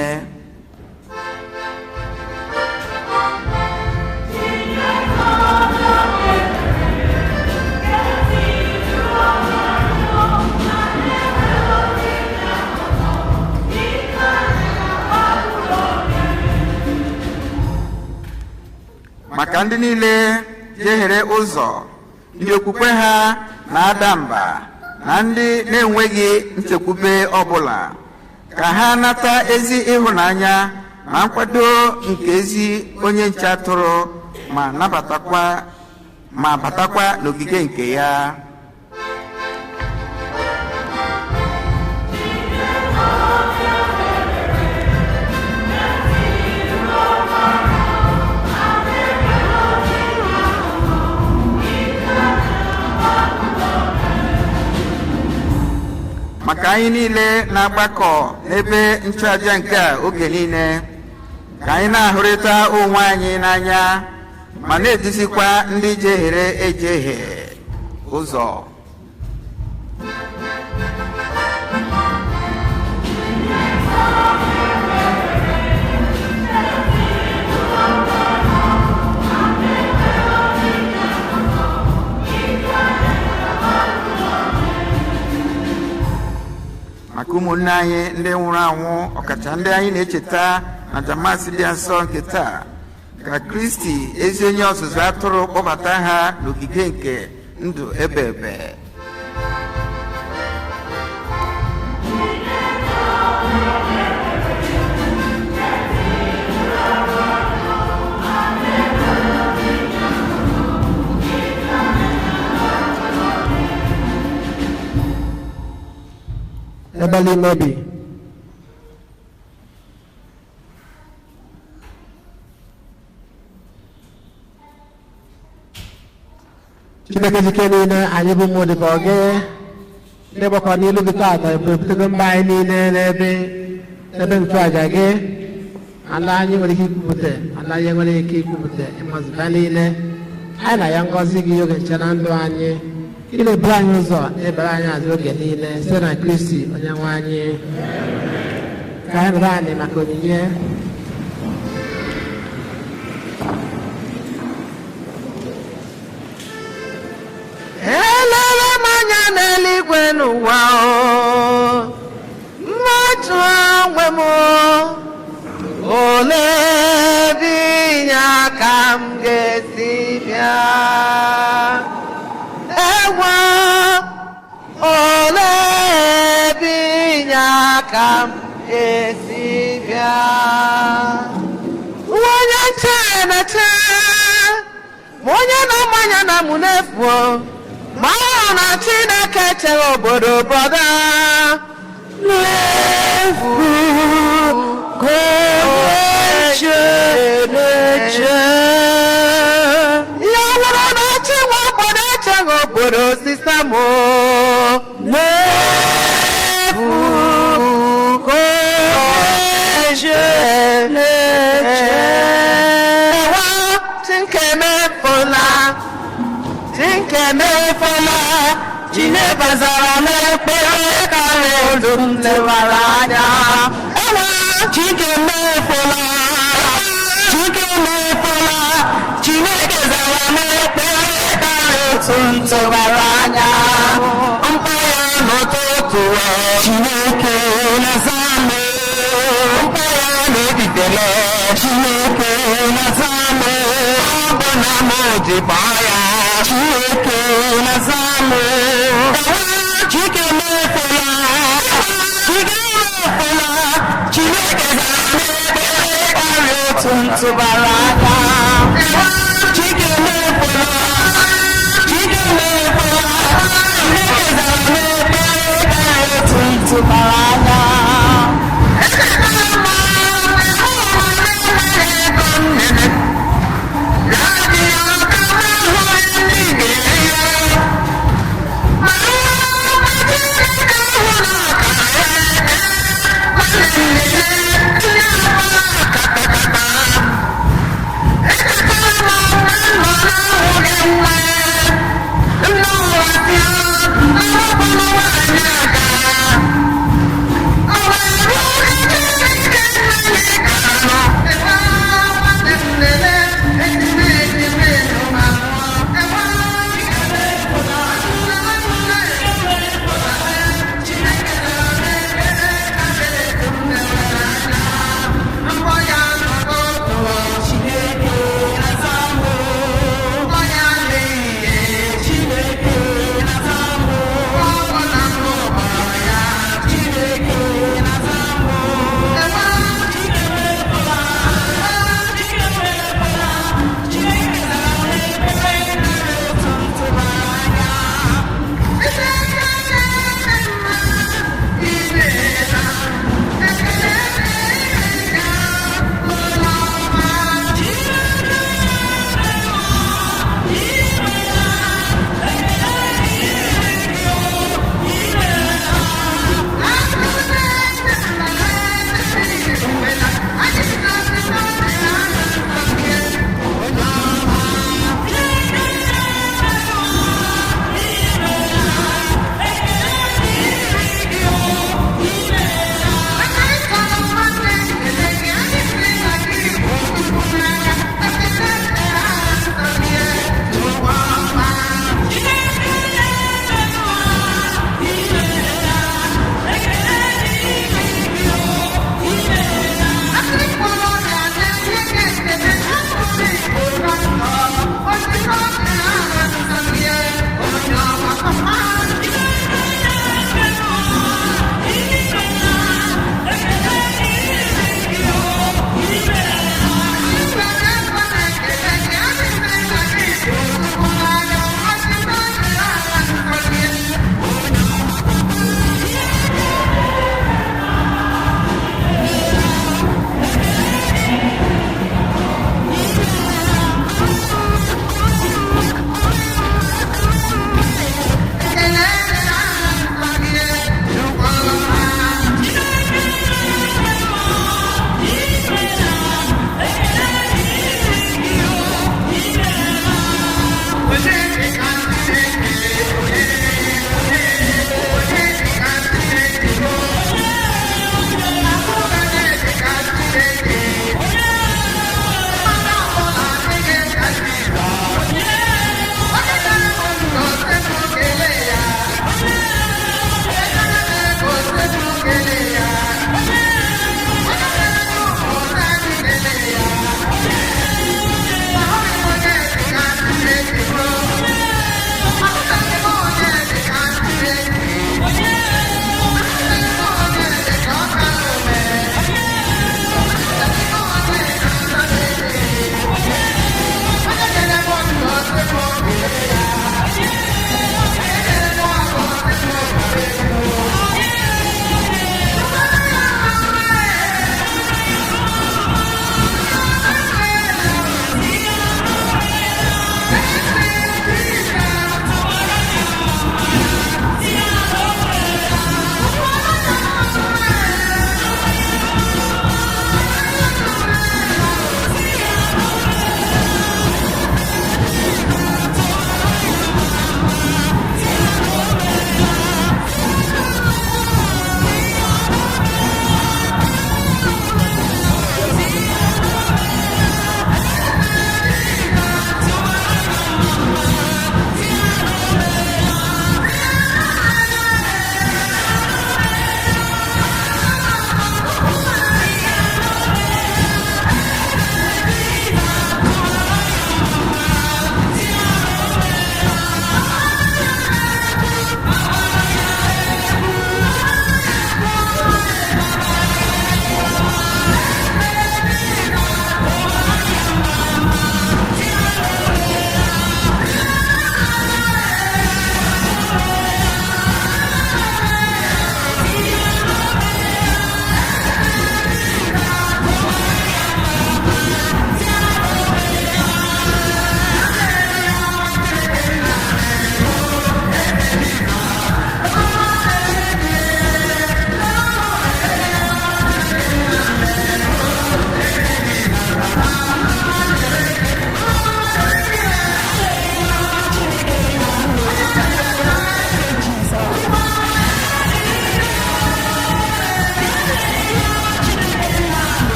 Maka ndị niile jehiere ụzọ, ndị okwukwe ha na-ada mba na ndị na-enweghị nchekwube ọbụla, ka ha nata ezi ịhụnanya na nkwado nke ezi onye nche atụrụ ma nabatakwa ma batakwa n'ogige nke ya. Maka anyị niile na-agbakọ n'ebe nchụaja nke a oge niile, ka anyị na-ahụrịta onwe anyị n'anya ma na-eduzikwa ndị jehiere ejehie ụzọ. Maka ụmụnne anyị ndị nwụrụ anwụ, ọkacha ndị anyị na-echeta na Jamasị dị nsọ nke taa, ka Kristi ezi onye ọzụzụ atụrụ kpọbata ha n'ogige nke ndụ ebe ebe. Ebele imobi. Chineke jike niile, anyị bụ ụmụ dịka gị, ndị gbakọ n'ilu gị taata, ebutego mba anyị niile n'ebe Ebe nchụaja gị ala anyị nwere ike ikwupụta, ala anyị nwere ike ikwupụta ịmazụba niile anyị na ya, ngọzi gị oge nche na ndụ anyị, ileburu anyị ụzọ, na-ebere anyị azụ oge niile, site na Kristi onye nwe anyị. Ka anyị nọrọ anyị maka onyinye. Elele m anya n'eluigwe n'ụwa o, mmadụ onwe m o, olee ebe inye aka m ga-esi bịa? Ewo, olee ebe inye aka m ga-esi bịa? Onye nche na-eche ma onye na-amanya na mụ n'efu, ma ọ na Chineke chere obodo brother n'efu ka onye nche na-eche. Ya wụrụ na chi nwa obodo echeghị obodo, sister m, n'efu ka onye nche na-eche. Ewa, Chinke mefula, Chinke mefula, Chineke zara m ekpere karịa olu m lewara anya. Ewa, Chinke mefula, Chinke mefula, Chineke zara m ekpere karịa otu m tụbara anya. Mkpa ya n'ụtụtụ, Chineke na-aza m. Mkpa ya n'ebibele, Chineke na-aza m. Ọ bụ na m ji gbaa ya, Chineke na-aza m. Chike mefula, Chike mefula, Chineke zara m ekpere karịa otu m tụbara anya. Chike mefula, Chike mefula, Chineke zara m ekpere karịa otu m tụbara anya.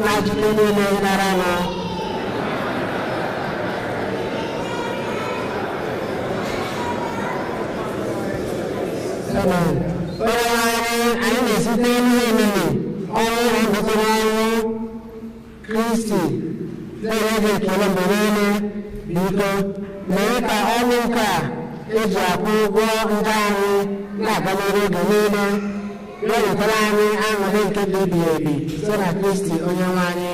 na jike niile nara nụ. Amen. Onye anyị anyị na-esite n'ihe omimi ọnwụ na mbutere ọnwụ Kristi na-enye gị ekele mgbe niile. Biko mee ka ọnwụ nke a eji akwụ ụgwọ njọ anyị na-aga n'iru oge niile, wetara anyị aṅụrị nke dị ebighị ebi site na Kristi onye nwe anyị.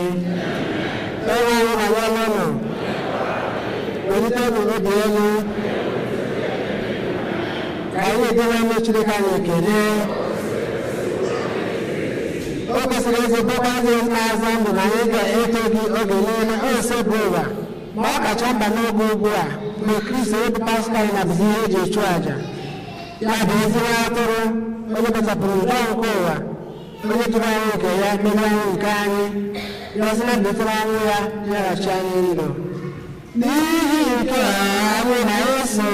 Onye anyị na ya nọ, welitenụ obi elu ka anyị edewe ọnụ Chineke anyị ekele. O kwesịrị ezigbo ezi na-aza ndụ na anyị ga-eto gị oge niile ose bụ ụwa, ma ọ kacha mba n'oge ugbu a mgbe Kristi onye bụ pastọ anyị na-abụzi ihe eji echụ àjà. Ya bụ ezigbo atụrụ onye kpachapụrụ njọ nke ụwa, onye jụrụ anyị nke ya merie anyị nke anyị, ya sị na mbetere anyị ya nyeghachi anyị ndụ. N'ihi nke a anyị na-eso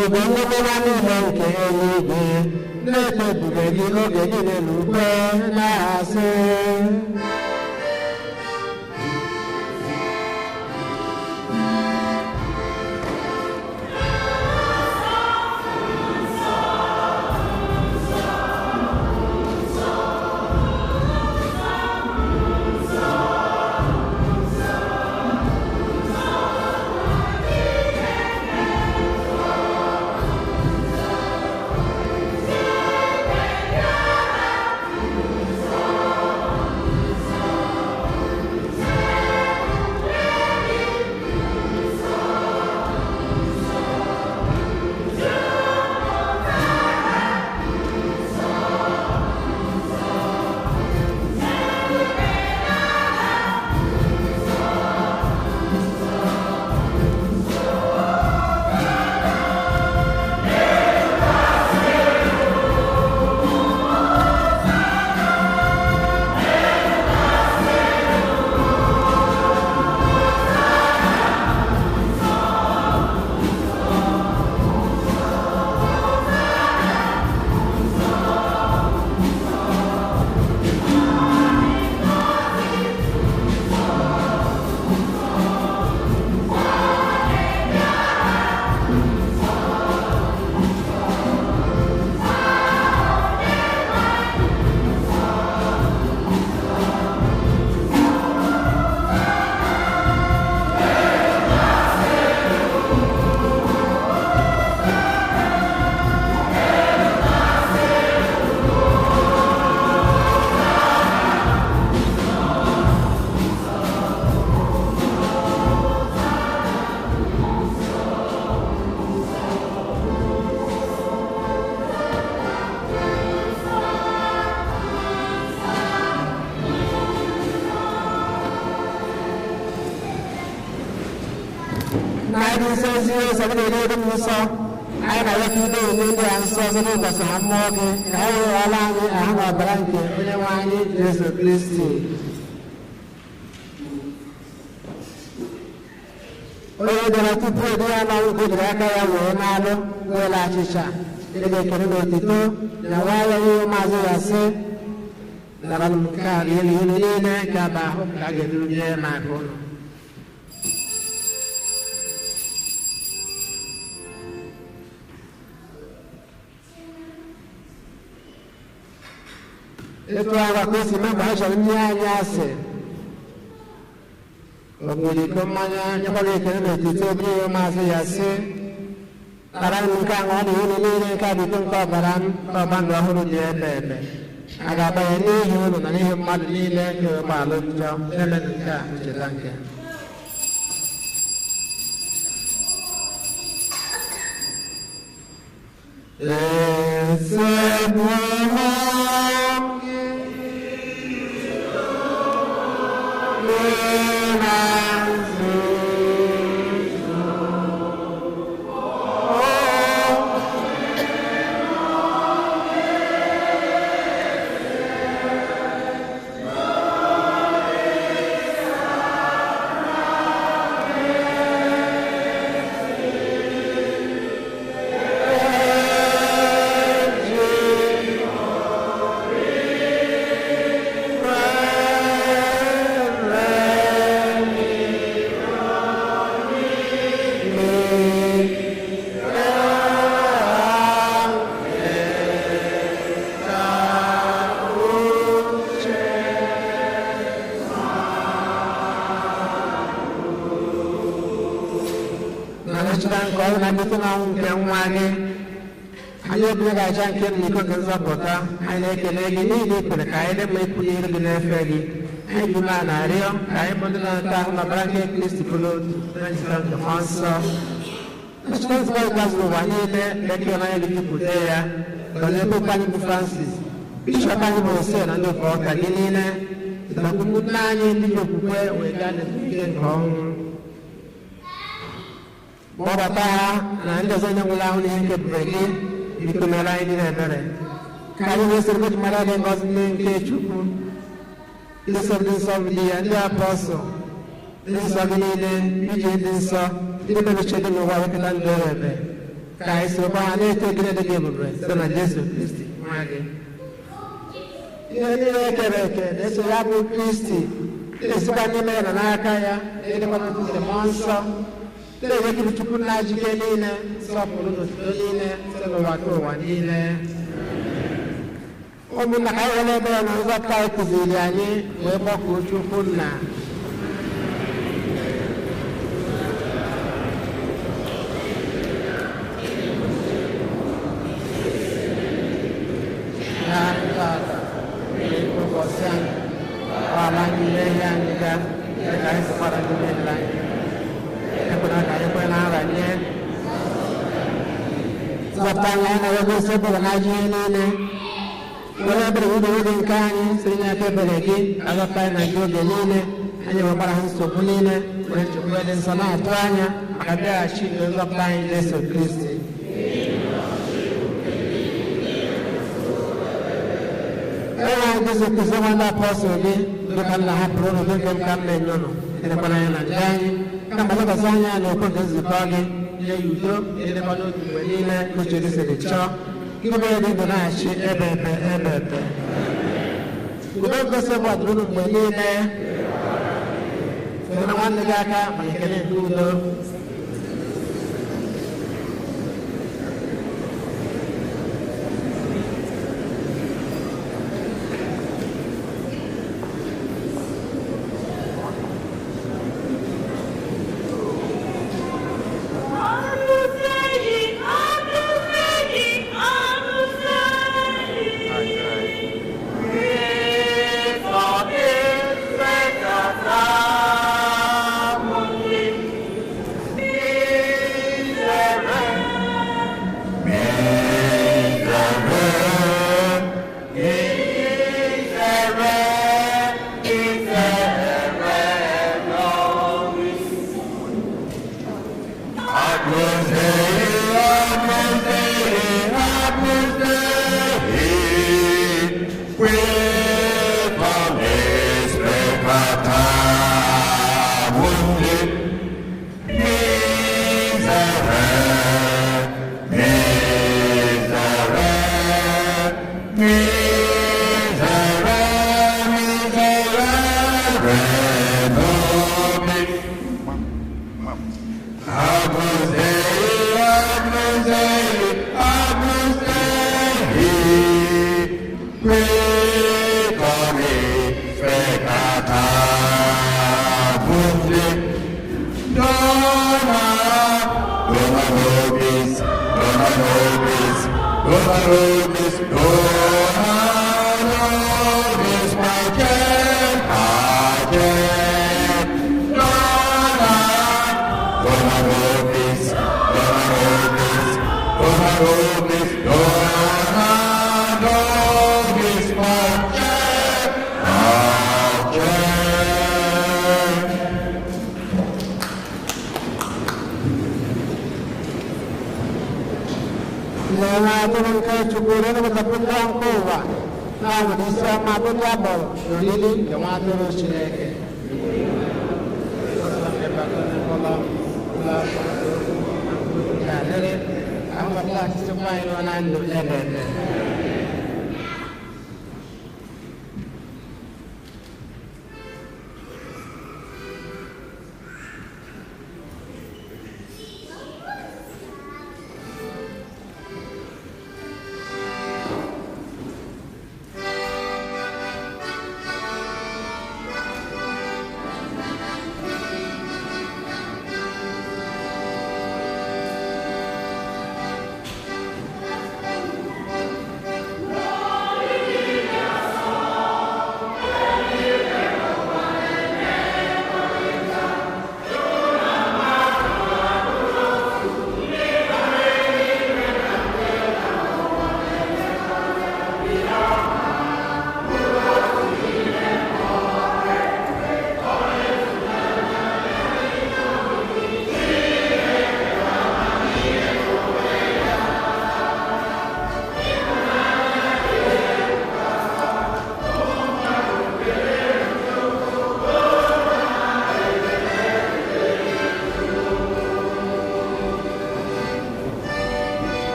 igwe ndị mmemme niile nke eluigwe na-eto ebube gị oge niile n'ugbo na-asị. Nsọ anyị na-arịọkwa ibe onye ndị a nsọ site n'ịkwasị ha mmụọ gị ka ha wee ghọọla anyị ahụ na ọbara nke onye nwe anyị Jesu Kristi. Onye dara tupu edi ya n'ọnwụ ka o jiri aka ya wee n'alụ weela achịcha ịdị ekele na otito na nwayọ ihe maazị ya sị, nara m nke a rie unu niile ka bụ ahụ ka a ga-eduru nye maka ụlọ. Etu agwa ka o si mee mgbe ha chọrọ nye anyị asị, o nwere iko mmanya nyekwara ekele n'etiti obere ihe maazị ya sị, nara m nke a ṅụọ na unu niile nke a bụ iko nke ọbara m nke ọgba ndụ ọhụrụ dị ebe ebe a ga-abanye n'ihi unu na n'ihi mmadụ niile nke ụgbọala njọ na-emenụ nke a ncheta nke. Na ncheta nke ọnwụ na mbilite n'ọnwụ nke nwa gị, anyị ebunye gị aja nke n'iko nke nzọpụta. Anyị na-ekele gị n'ihi na i kwere ka anyị dị mma ikwu n'iru gị n'efe gị. Anyị ji umeala na-arịọ ka anyị bụ ndị na-ata ahụ na ọbara nke Kristi bụrụ otu na njikọ nke Mmụọ Nsọ. Ncheta nzukọ ikpeazụ n'ụwa niile na-eke n'anya gị jupụta ya. Gọzie Popu anyị bụ Francis, Bishọp anyị bụ Hosea na ndị ụka ụka gị niile, nakwa ụmụnne anyị ndị ji okwukwe wee gaa n'ezumike nke ọnwụ. Kpọbata ha na ndị ọzọ nye nwụrụ ahụ n'ihe nke ebube gị. Biko mere anyị niile ebere ka anyị wee soro goji mara gị ngọzi nne nke Chukwu, ndị nsọ, ndị nsọ bụ di ya, ndị apọstụl, ndị nsọ gị niile, iji ndị nsọ ndị mebiche dị n'ụwa wekọta ndụ ebe ka anyị sorokwa ha na-eto ekele dị gị ebube site na Jesu Kristi nwa gị. Ihe niile e kere eke na-eso ya bụ Kristi, na-esikwa n'ime ya na n'aka ya, na-edekwa n'otu nke Mmụọ Nsọ, na-enye gị bụ Chukwu nna jike niile nsọpụrụ na otuto niile site n'ụwa ka ụwa niile. Ụmụnna, ka anyị were ebere na nzọpụta anyị kụziri anyị wee gbakọọ Chukwu nna. Ya tata, ụbọchị anyị gbara anyị mmehie anyị ga dịka anyị sịkwara ndị mehiere anyị. Ekwela ka anyị kwe na nranye. Zọpụta anyị, anyị na-arịọ gị, ebere na ajọ ihe niile. Were ebere gị dowe gị nke anyị siri nye aka ebere gị azọpụta anyị na gị oge niile. Anyị nwekwara ha nsogbu niile, were nchekwube dị nsọ na-atụ anya maka bịaghachi nke nzọpụta anyị Jesu Kristi. Onye anyị Jesu Kristi, nwa ndị apọstụl gị, ndị ka nna hapụrụ ụnụ nke m ka m na-enye ụnụ, elekwara anya na ndị anyị, kama lekwasị anya na okwu nke nzukọ gị, nye ya udo ịdịkwa n'otu mgbe niile uche gị siri chọọ. Gị bụ onye dị ndụ na-achị ebe ebe ebe ebe. Udo ngosi gbadoro unu mgbe niile. Fere nwanne gị aka ma ekele nke udo.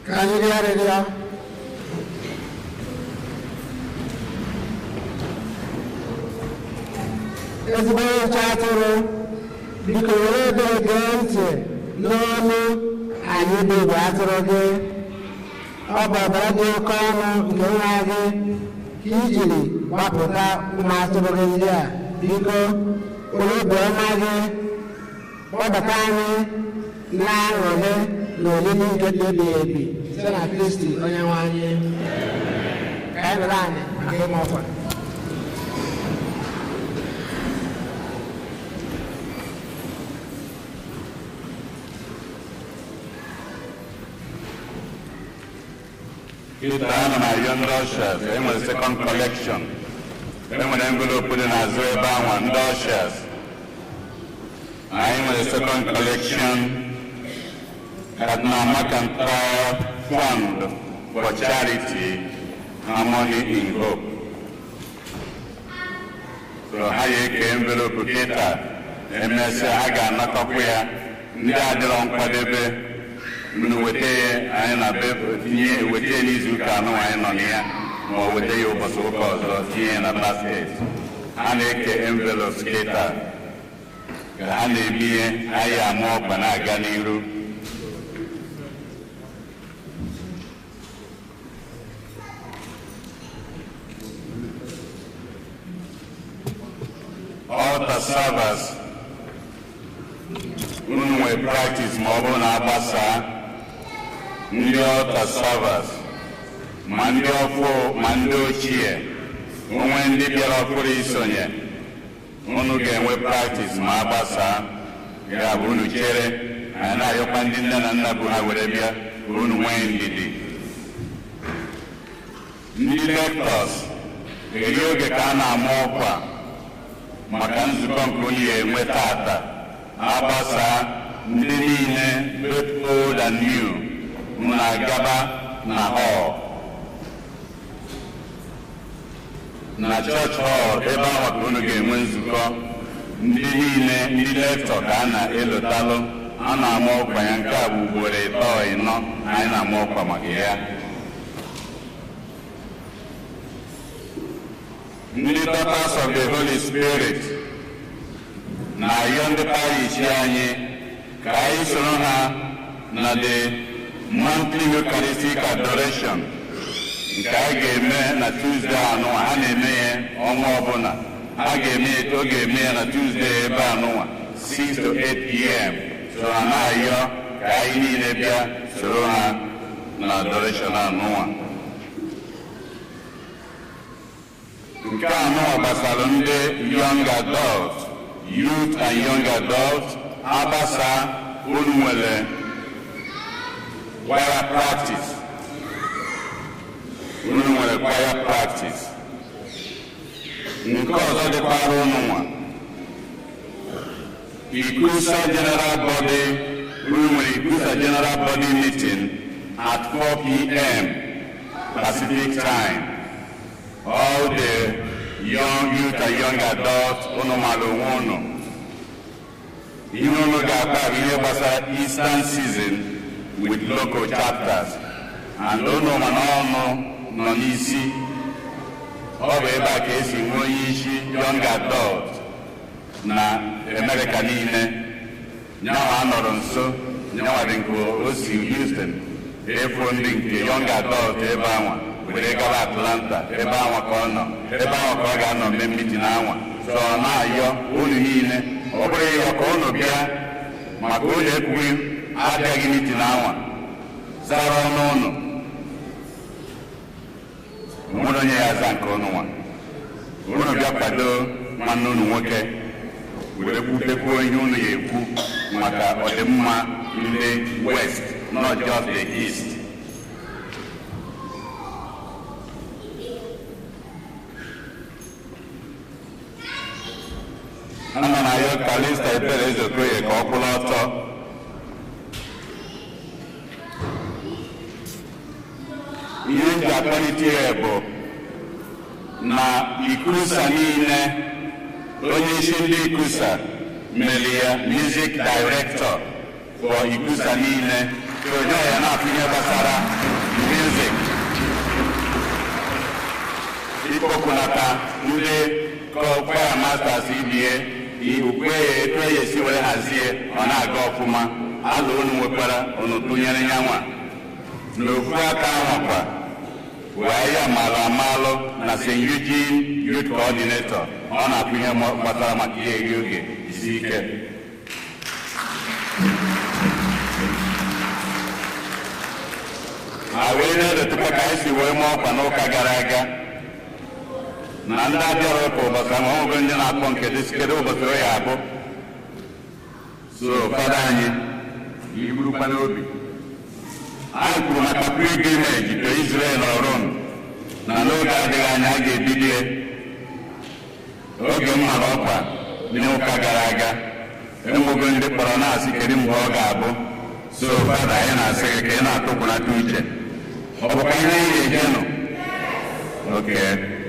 Ka anyị rịọ arịrịọ. Ezigbo nche atụrụ, biko were ebere gee ntị n'ọnụ anyị bụ igwe atụrụ gị. Ọ bụ ọbara dị oke ọnụ nke nwa gị ka i jiri gbapụta ụmụ atụrụ gị ndị a. Biko were obiọma gị kpọbata anyị na aṅụrị na olili nke dị ebighị ebi site na Kristi onye nwe anyị. Ka anyị nọrọ anyị maka ịma ọkwa. Kịta ana m arịọ ndị ushers, enwere second collection, enwere envelope dị n'azụ ebe anwa. Ndị ushers, anyị nwere second collection, Cardinal McIntyre Fund for Charity, Harmony in Hope. So ha ya eke envelope kịta, emesịa ha ga-anakọkwa ya. Ndị adịrọ nkwadebe, unu weta ya anyị na be tinye, weta ya n'izu ụka anụ anyị nọ na ya, ma ọ weta ya ụbọchị ụka ọzọ, tinye ya na basket. Ha na-eke envelopes kịta ka ha na-eme ihe anyị ama ọkpa na-aga n'iru. Altar servers, unu nwee practice ma ọ bụrụ na agbasaa. Ndị altar servers, ma ndị ọfụ ma ndị ochie, onwe ndị bịara ọfụrụ isonye, unu ga-enwe practice ma agbasaa. Ya bụ unu chere. Anyị na-ayọkwa ndị nne na nna bụ ha were bịa ka unu nwee ndidi. Ndị lectors, eri oge ka a na-ama ọkwa maka nzukọ nke unu ga-enwe tata. Agbasaa, ndị niile, both old and new, unu agaba na hall, na church hall, ebe ahụ ka unu ga-enwe nzukọ. Ndị niile, ndị lector, ka a na-elotalụ a na-ama ọkwa ya. Nke a bụ ugboro ịtọ ịnọ anyị na-ama ọkwa maka ya. Ndị Daughters of the Holy Spirit na-ayọ ndị parish anyị ka anyị soro ha na the monthly Eucharistic Adoration nke a ga-eme na Tuesday anụnwa. Ha na-eme ya ọnwa ọbụla. Ha ga-eme ya, ọ ga-eme ya na Tuesday ebe anụnwa, 6 to 8 p.m. So ha na-ayọ ka anyị niile bịa soro ha na adoration anụnwa. Nke anụnwa gbasara ndị young adult, youth and young adult. Agbasa, unu nwere choir practice, unu nwere choir practice. Nke ọzọ dịkwara unu nwa, ICCUSA General Body, unu nwere ICCUSA General Body meeting at 4 p.m. Pacific Time. All the young youth and young adults, unu mara onwe unu. Ihe unu ga-akpa bụ ihe gbasara Eastern season with local chapters, and unu mana ọnụ nọ n'isi. Ọ bụ ebe a ka esi nwee onye isi young adult na Amerịka niile. Nyanwa nọrọ nso, nyanwa dị nke o si Houston efu ndị nke young adult ebe anwa were gaba Atlanta. Ebe anwa ka ọ nọ, ebe anwa ka ọ ga-anọ mee meeting anwa. So ọ na-ayọ unu niile, ọ bụrụ ịyọ ka unu bịa maka unu ekwughị abịaghị meeting anwa zara ọnụ unu, nwere onye ya aza nke unu nwa. Unu bịa kwado nwanne unu nwoke were kwutekwuo ihe unu ya ekwu maka ọdịmma ndị West, not just the East. Ana m ayọ Kalista Ebere Ezeokoye ka ọ kwụrụ ọtọ. Ihe m ji akpọlite ya bụ na ICCUSA niile, onye isi ndị ICCUSA mere ya music director for ICCUSA niile. So onye ya na-afụ ihe gbasara music, ikpokunata ndị choir masters ibie ukwe ya, etu ya esi were hazie, ọ na-aga ọfụma. Alụ unu nwekwara unu tụnyere ya nwa n'ofu aka ahụkwa wee ya malụ amalụ na St. Eugene Youth Coordinator. Ọ na-afụ ihe gbasara maka ihe eri oge isi ike. A wee na-edetukwa ka anyị si wee mụọ ọkwa n'ụka gara aga na ndị abịara ụka ụbọchị ahụ, ọhụrụ ndị na-akpọ nke dị kedu ụbọchị ọ ya abụ. So fada anyị iburukwa n'obi, anyị kwuru maka pilgrimage to Israel na Rome na n'oge adịghị anya a ga-ebido. Oge m mara ọkwa n'ụka gara aga, enwego ndị kpọrọ na-asị kedu mgbe ọ ga-abụ. So fada anyị na-asị gị ka ị na-atụkwunata uche, ọ bụkwa ihe anyị ga-eje nụ. Oke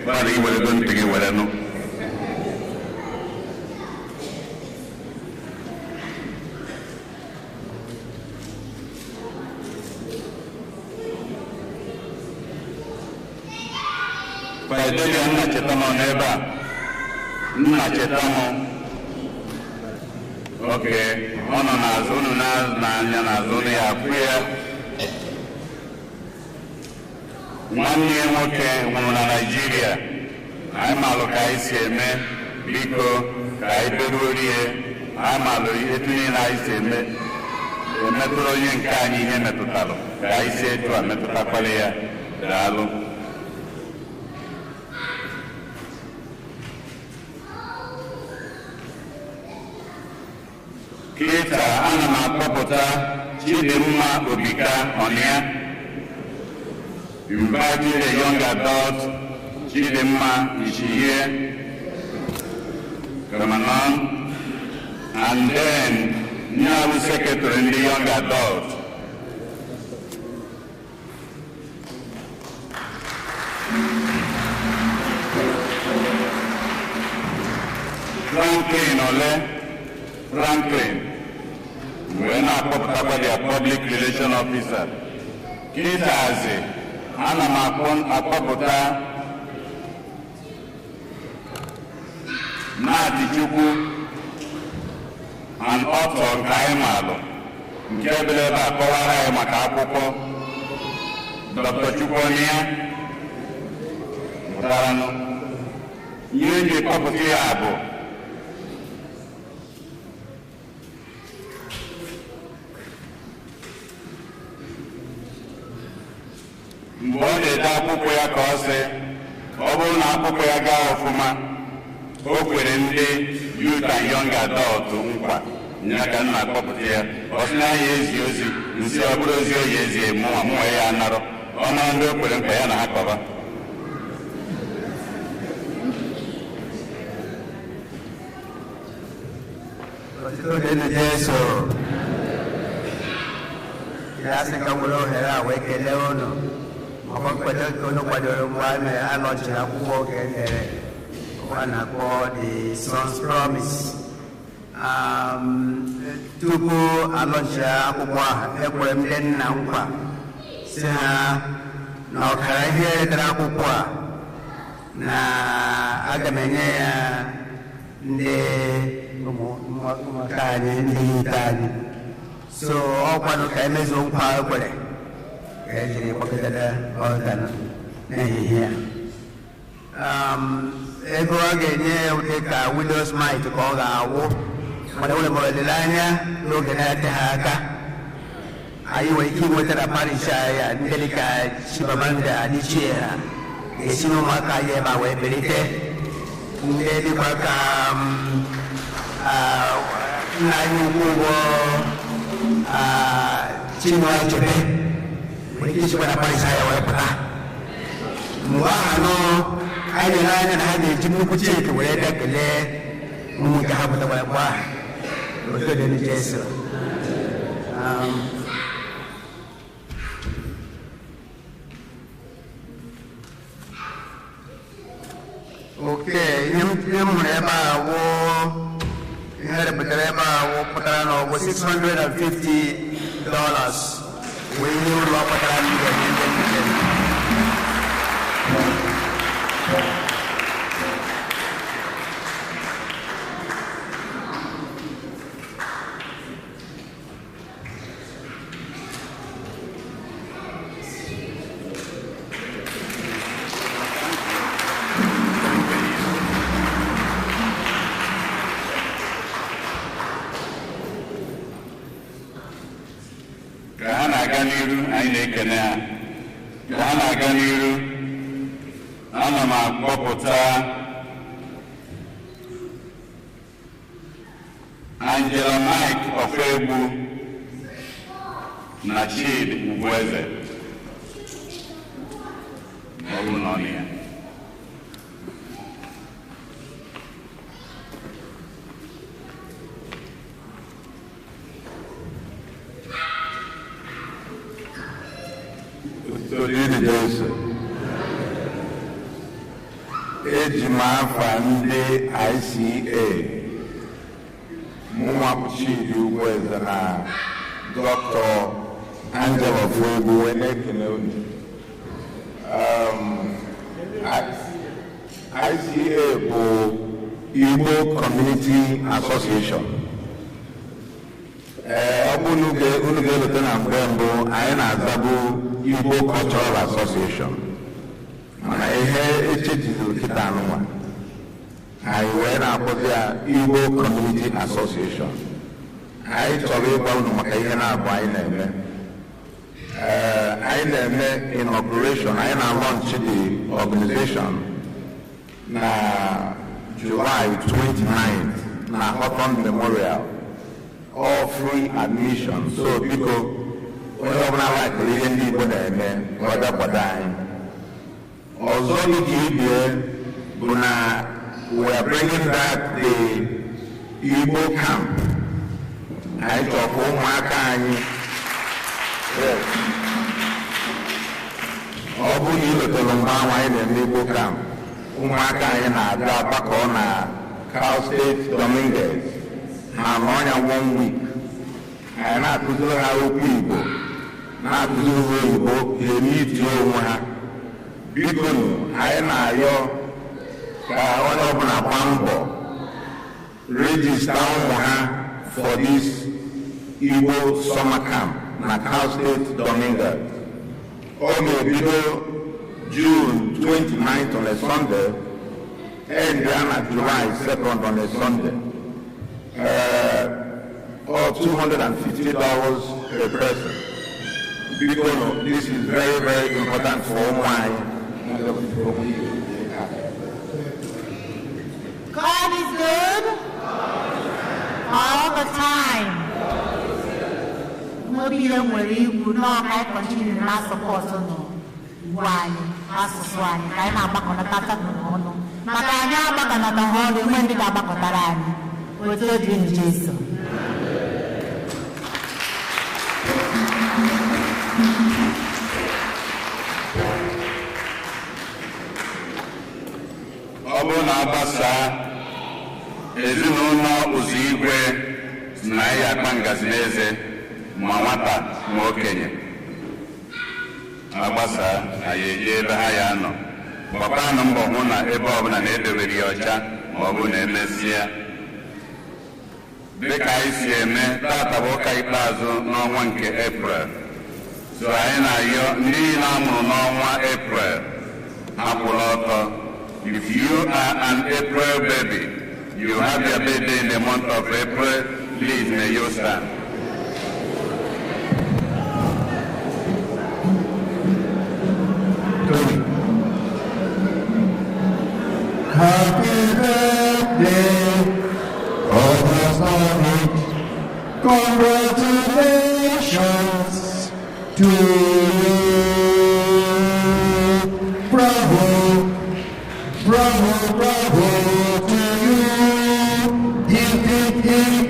fada, gị werego ntị gị were nụ. Fidelia nna cheta m n'ebe a, nna cheta m. Oke ọ nọ n'azụ unu n'anya n'azụ unu ya afụ ya. Nwanne ya nwoke nwụrụ na Naịjirịa. Anyị malụ ka anyị si eme, biko ka anyị beruo rie. Anyị malụ etu niile anyị si eme emetụrụ onye nke anyị ihe metụtalụ, ka anyị si etu a metụtakwala ya. Daalụ. Kịta ana m akpọpụta Chidimma Obika Ọnịa. Inviting the young adult Chidimma is here. Come on. And then now secretary in the young adult. Franklin Ole Franklin wee na-akpọpụtakwa their public relation officer. Kịtazi ana m akpọpụta Nnadi Chukwu, an author nke anyị maalụ, nke bịara ebe a kọwara anyị maka akwụkwọ. Dr. Chukwuonye pụtaranụ ihe eji kpọpụta ya bụ mgbe ọ na-ede akwụkwọ ya ka ọ sị ọ bụrụ na akwụkwọ ya gaa ọfụma, o kwere ndị youth and young adult nkwa ya ka nna akpọpụta ya. Ọ sị na ya ezi ozi nsị, ọ bụrụ ozi oyi ezi mụnwa mụnwa ya anarọ ọma ndị o kwere nkwa ya na ha kọba. Otito dịrị Jesu. Ya sị ka m were ohere a wee kelee unu maka nkwado nke unu kwadoro mgbe a na-alọchiri akwụkwọ oge e dere a na-akpọ The Son's Promise. Tupu alọchie akwụkwọ ahụ, ekwere m ndị nna nkwa si ha na ọkara ihe edere akwụkwọ a na aga m enye ya ndị ụmụaka anyị, ndị youth anyị. So ọkwanụ ka emezuo nkwa e kwere ka ejiri kpọkọtara ọta n'ehihie a. Ego a ga-enye ya dị ka widow's mite ka ọ ga-awụ, mana enwere m olileanya n'oge na-adịghị aka anyị nwere ike inweta na parish anyị a ndị dịka Chimamanda Adichie ha ga-esi n'ụmụaka anyị ebe a wee belite, ndị dịkwa ka nna anyị ukwu ụgwọ Chinua Achebe nwere ike isikwa na parish anyị wee pụta. Mgbe ahụ anọ anyị na-ele anya na ha ga-eji nnukwu cheque wee bịa kelee ụmụ nke ha pụtakwara mgbe ahụ. Otito dịrị Jesu. Oke ihe m hụrụ ebe a wụ ihe repụtara ebe a wụ pụtara na ọ bụ $650. Wee ihe ụlọ kpatara m ga-enye ndị njem. Ka ha na-aga n'iru, anyị na-ekene ha. Ka ha na-aga n'iru, ana m akpọpụta Angela Mike Ofegbu na Chidi Ugwueze, ọ bụrụ na ọ nọ ya. Otuto dịrị Jesu. Eji m afa ndị ICA, mụnwa bụ Chidi Ugwueze na Dr. Angela Ofuegbu, wee na-ekele unu. ICA bụ Igbo Community Association. Ee, ọ bụ unu ga-elote na mgbe mbụ anyị na-azabu Igbo Cultural Association, mana ihe echejiziri kịta anụnwa, anyị wee na-akpọzi ya Igbo Community Association. Anyị chọrọ ịgwa unu maka ihe na-abụ anyị na-eme. Ee, anyị na-eme inauguration, anyị na-launch the organization na July 29th na Houghton Memorial, all free admission. So biko, onye ọbụla laikiri ihe ndị Igbo na-eme, ka ọ bịa kwado anyị. Ọzọ dịka ibie bụ na we are bringing back the Igbo camp. Anyị chọrọ ka ụmụaka anyị. Yes. Ọ bụrụ na ị letara mgbe ahụ anyị na-eme Igbo camp, ụmụaka anyị na-abịa agbakọ na Cal State Dominguez, ha nọ ya one week. Anyị na-akụziri ha okwu Igbo, na-akụziri ha oyibo, ha emitie onwe ha. Biko nụ, anyị na-arịọ ka onye ọbụla gbaa mbọ register ụmụ ha for this Igbo summer camp na Cal State Dominguez. Ọ ga-ebido June 29th on a Sunday, end ya na July 2nd on a Sunday. Or $250 per person. Biko nụ, this is very, very important for ụmụ anyị. God is good all the time. Nwebi ihe nwere ikwu n'ọka, anyị continue na support nụ ugwu anyị, asụsụ anyị, ka anyị na-agbakọnata ọnụ, maka anyị agbakọnata ha ọnụ, enwe ndị ga-agbakọtara anyị. Otu o dị, Jesu. Ọ bụrụ na agbasaa, ezinụlọ ụzọ igwe na anyị akpa ngazi n'eze, ma nwata ma okenye. Agbasaa, anyị eje ebe ha ya nọ. Gbakwanụ mbọ hụ na ebe ọbụla na-edobere ya ọcha, ma ọ bụrụ na emesịa. Dịka anyị si eme, tata bụ ụka ikpeazụ n'ọnwa nke Eprel, so anyị na-ayọ ndị niile a mụrụ n'ọnwa Eprel akwụla ọtọ. If you are an April baby, you have your birthday in the month of April, please may you stand. Happy birthday, August. Congratulations to you. Bravo, bravo, bravo to you. Hip, hip, hip,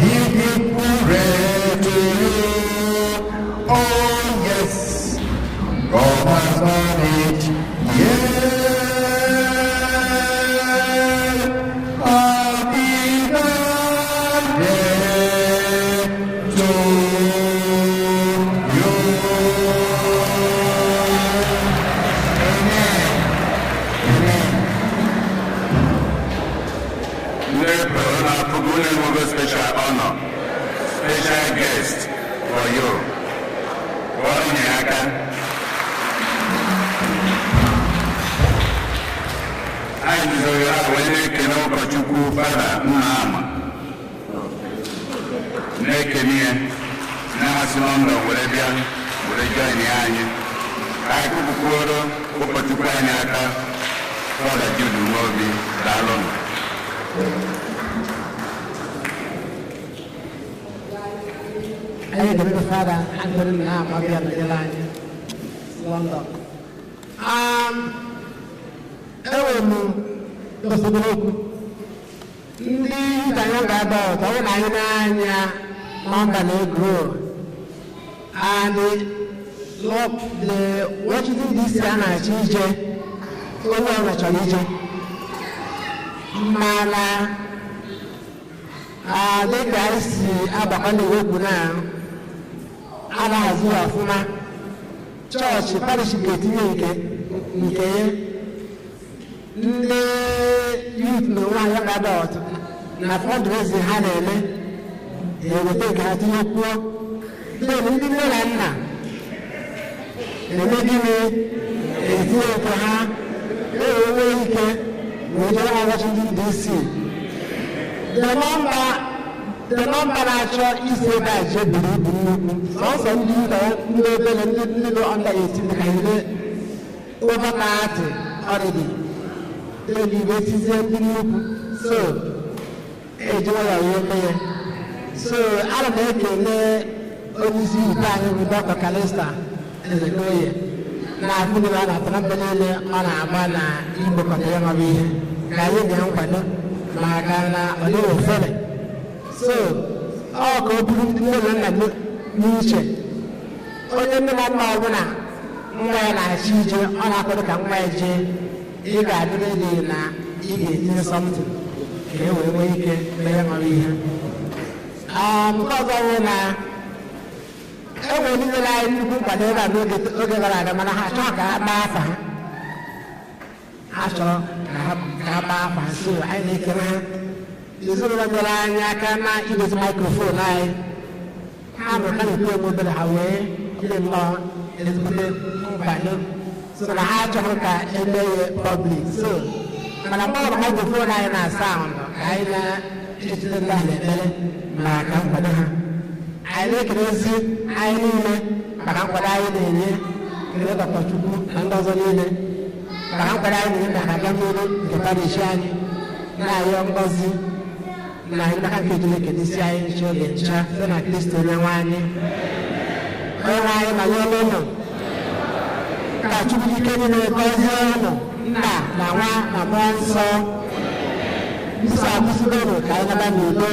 hip, hip, hooray to you. Oh, yes, God has done it. Yeah. Happy birthday to you. best for you. Kpọrọ ya aka. Anyị jizoro ya wee na-ekene ụkọchukwu Fada Nnama, na-ekene ya na-amasị London were bịa were join ya anyị. Ka anyị kụpụkwuoro ụkọchukwu anyị aka, Fada Jude Umeobi, daalụnụ. Anyị ga-emebe Fada Anthony Nnama bịa nọnyere anyị London. Enwere m obere okwu. Ndị youth and young adult, ọ bụrụ na anyị na-anya nọmba na-egrow and the Washington DC a na-achọ ije, onye ọbụla chọrọ ije, mana dịka anyị si agbakọ na-ewepụ na a na-ahazi ya ọfụma, chọọchị parish ga-etinye nke ya, ndị youth na onwe young adult na fundraising ha na-eme eweta nke ha tinyekwuo, then ndị nne na nna eme gịnị, etinye nke ha, enwe ike wee jere ha Washington DC. The number na-achọ isi ebe a jee buru ibu nnukwu. Sọsọ ndị ndị obere, ndị nọ under 18 ka ire over 30 already, then ibe tizie ndị nnukwu, so eji nwayọọ wee mee ya. So ana m ekele onye isi ite anyị bụ Dr. Kalista Ezekoye na afụnị ọ na-atọ na mba niile ọ na-agba na igbokọta ya nwere ihe ka anyị nye nkwado, maka na ọ dịghị ofere. So ọ ka o buru ndị nne na nna n'uche, onye nne na nna ọbụla nwa ya na-achọ ije, ọ na-akwado ka nwa ya jee, ị ga-adị ready na ị ga-etinye something ka e wee nwee ike mee nwere ihe. Nke ọzọ bụ na e nwere ndị nyere anyị nnukwu nkwado ebe a n'oge gara aga, mana ha chọrọ ka a gbaa afa ha, ha chọrọ ka ha gbaa afa ha. So anyị na-ekele ha, ezinụlọ nyere anyị aka na idozi microphone anyị. Ha nọ ka na-ekwu enwe obere, ha wee dị nnọọ ezigbote nkwado, so na ha achọghị ka eme ya public. So mana mgbe ọbụla microphone anyị na sound, ka anyị na-echete ndị ahụ ekpere maka nkwado ha. Anyị na-ekelezi anyị niile maka nkwado anyị na-enye, kele Dr. Chukwu na ndị ọzọ niile maka nkwado anyị na-enye maka abịamuru nke parish anyị, na-ayọ ngọzi na ndaka nke Chineke n'isi anyị nche oge ncha site na Kristo onye nwe anyị. Onye nwe anyị nọnyere ụnụ. Ka Chukwu ike niile gọzie ụnụ, Nna na Nwa na Mmụọ Nsọ. Nsọ akwụsịgo ka anyị naba n'udo.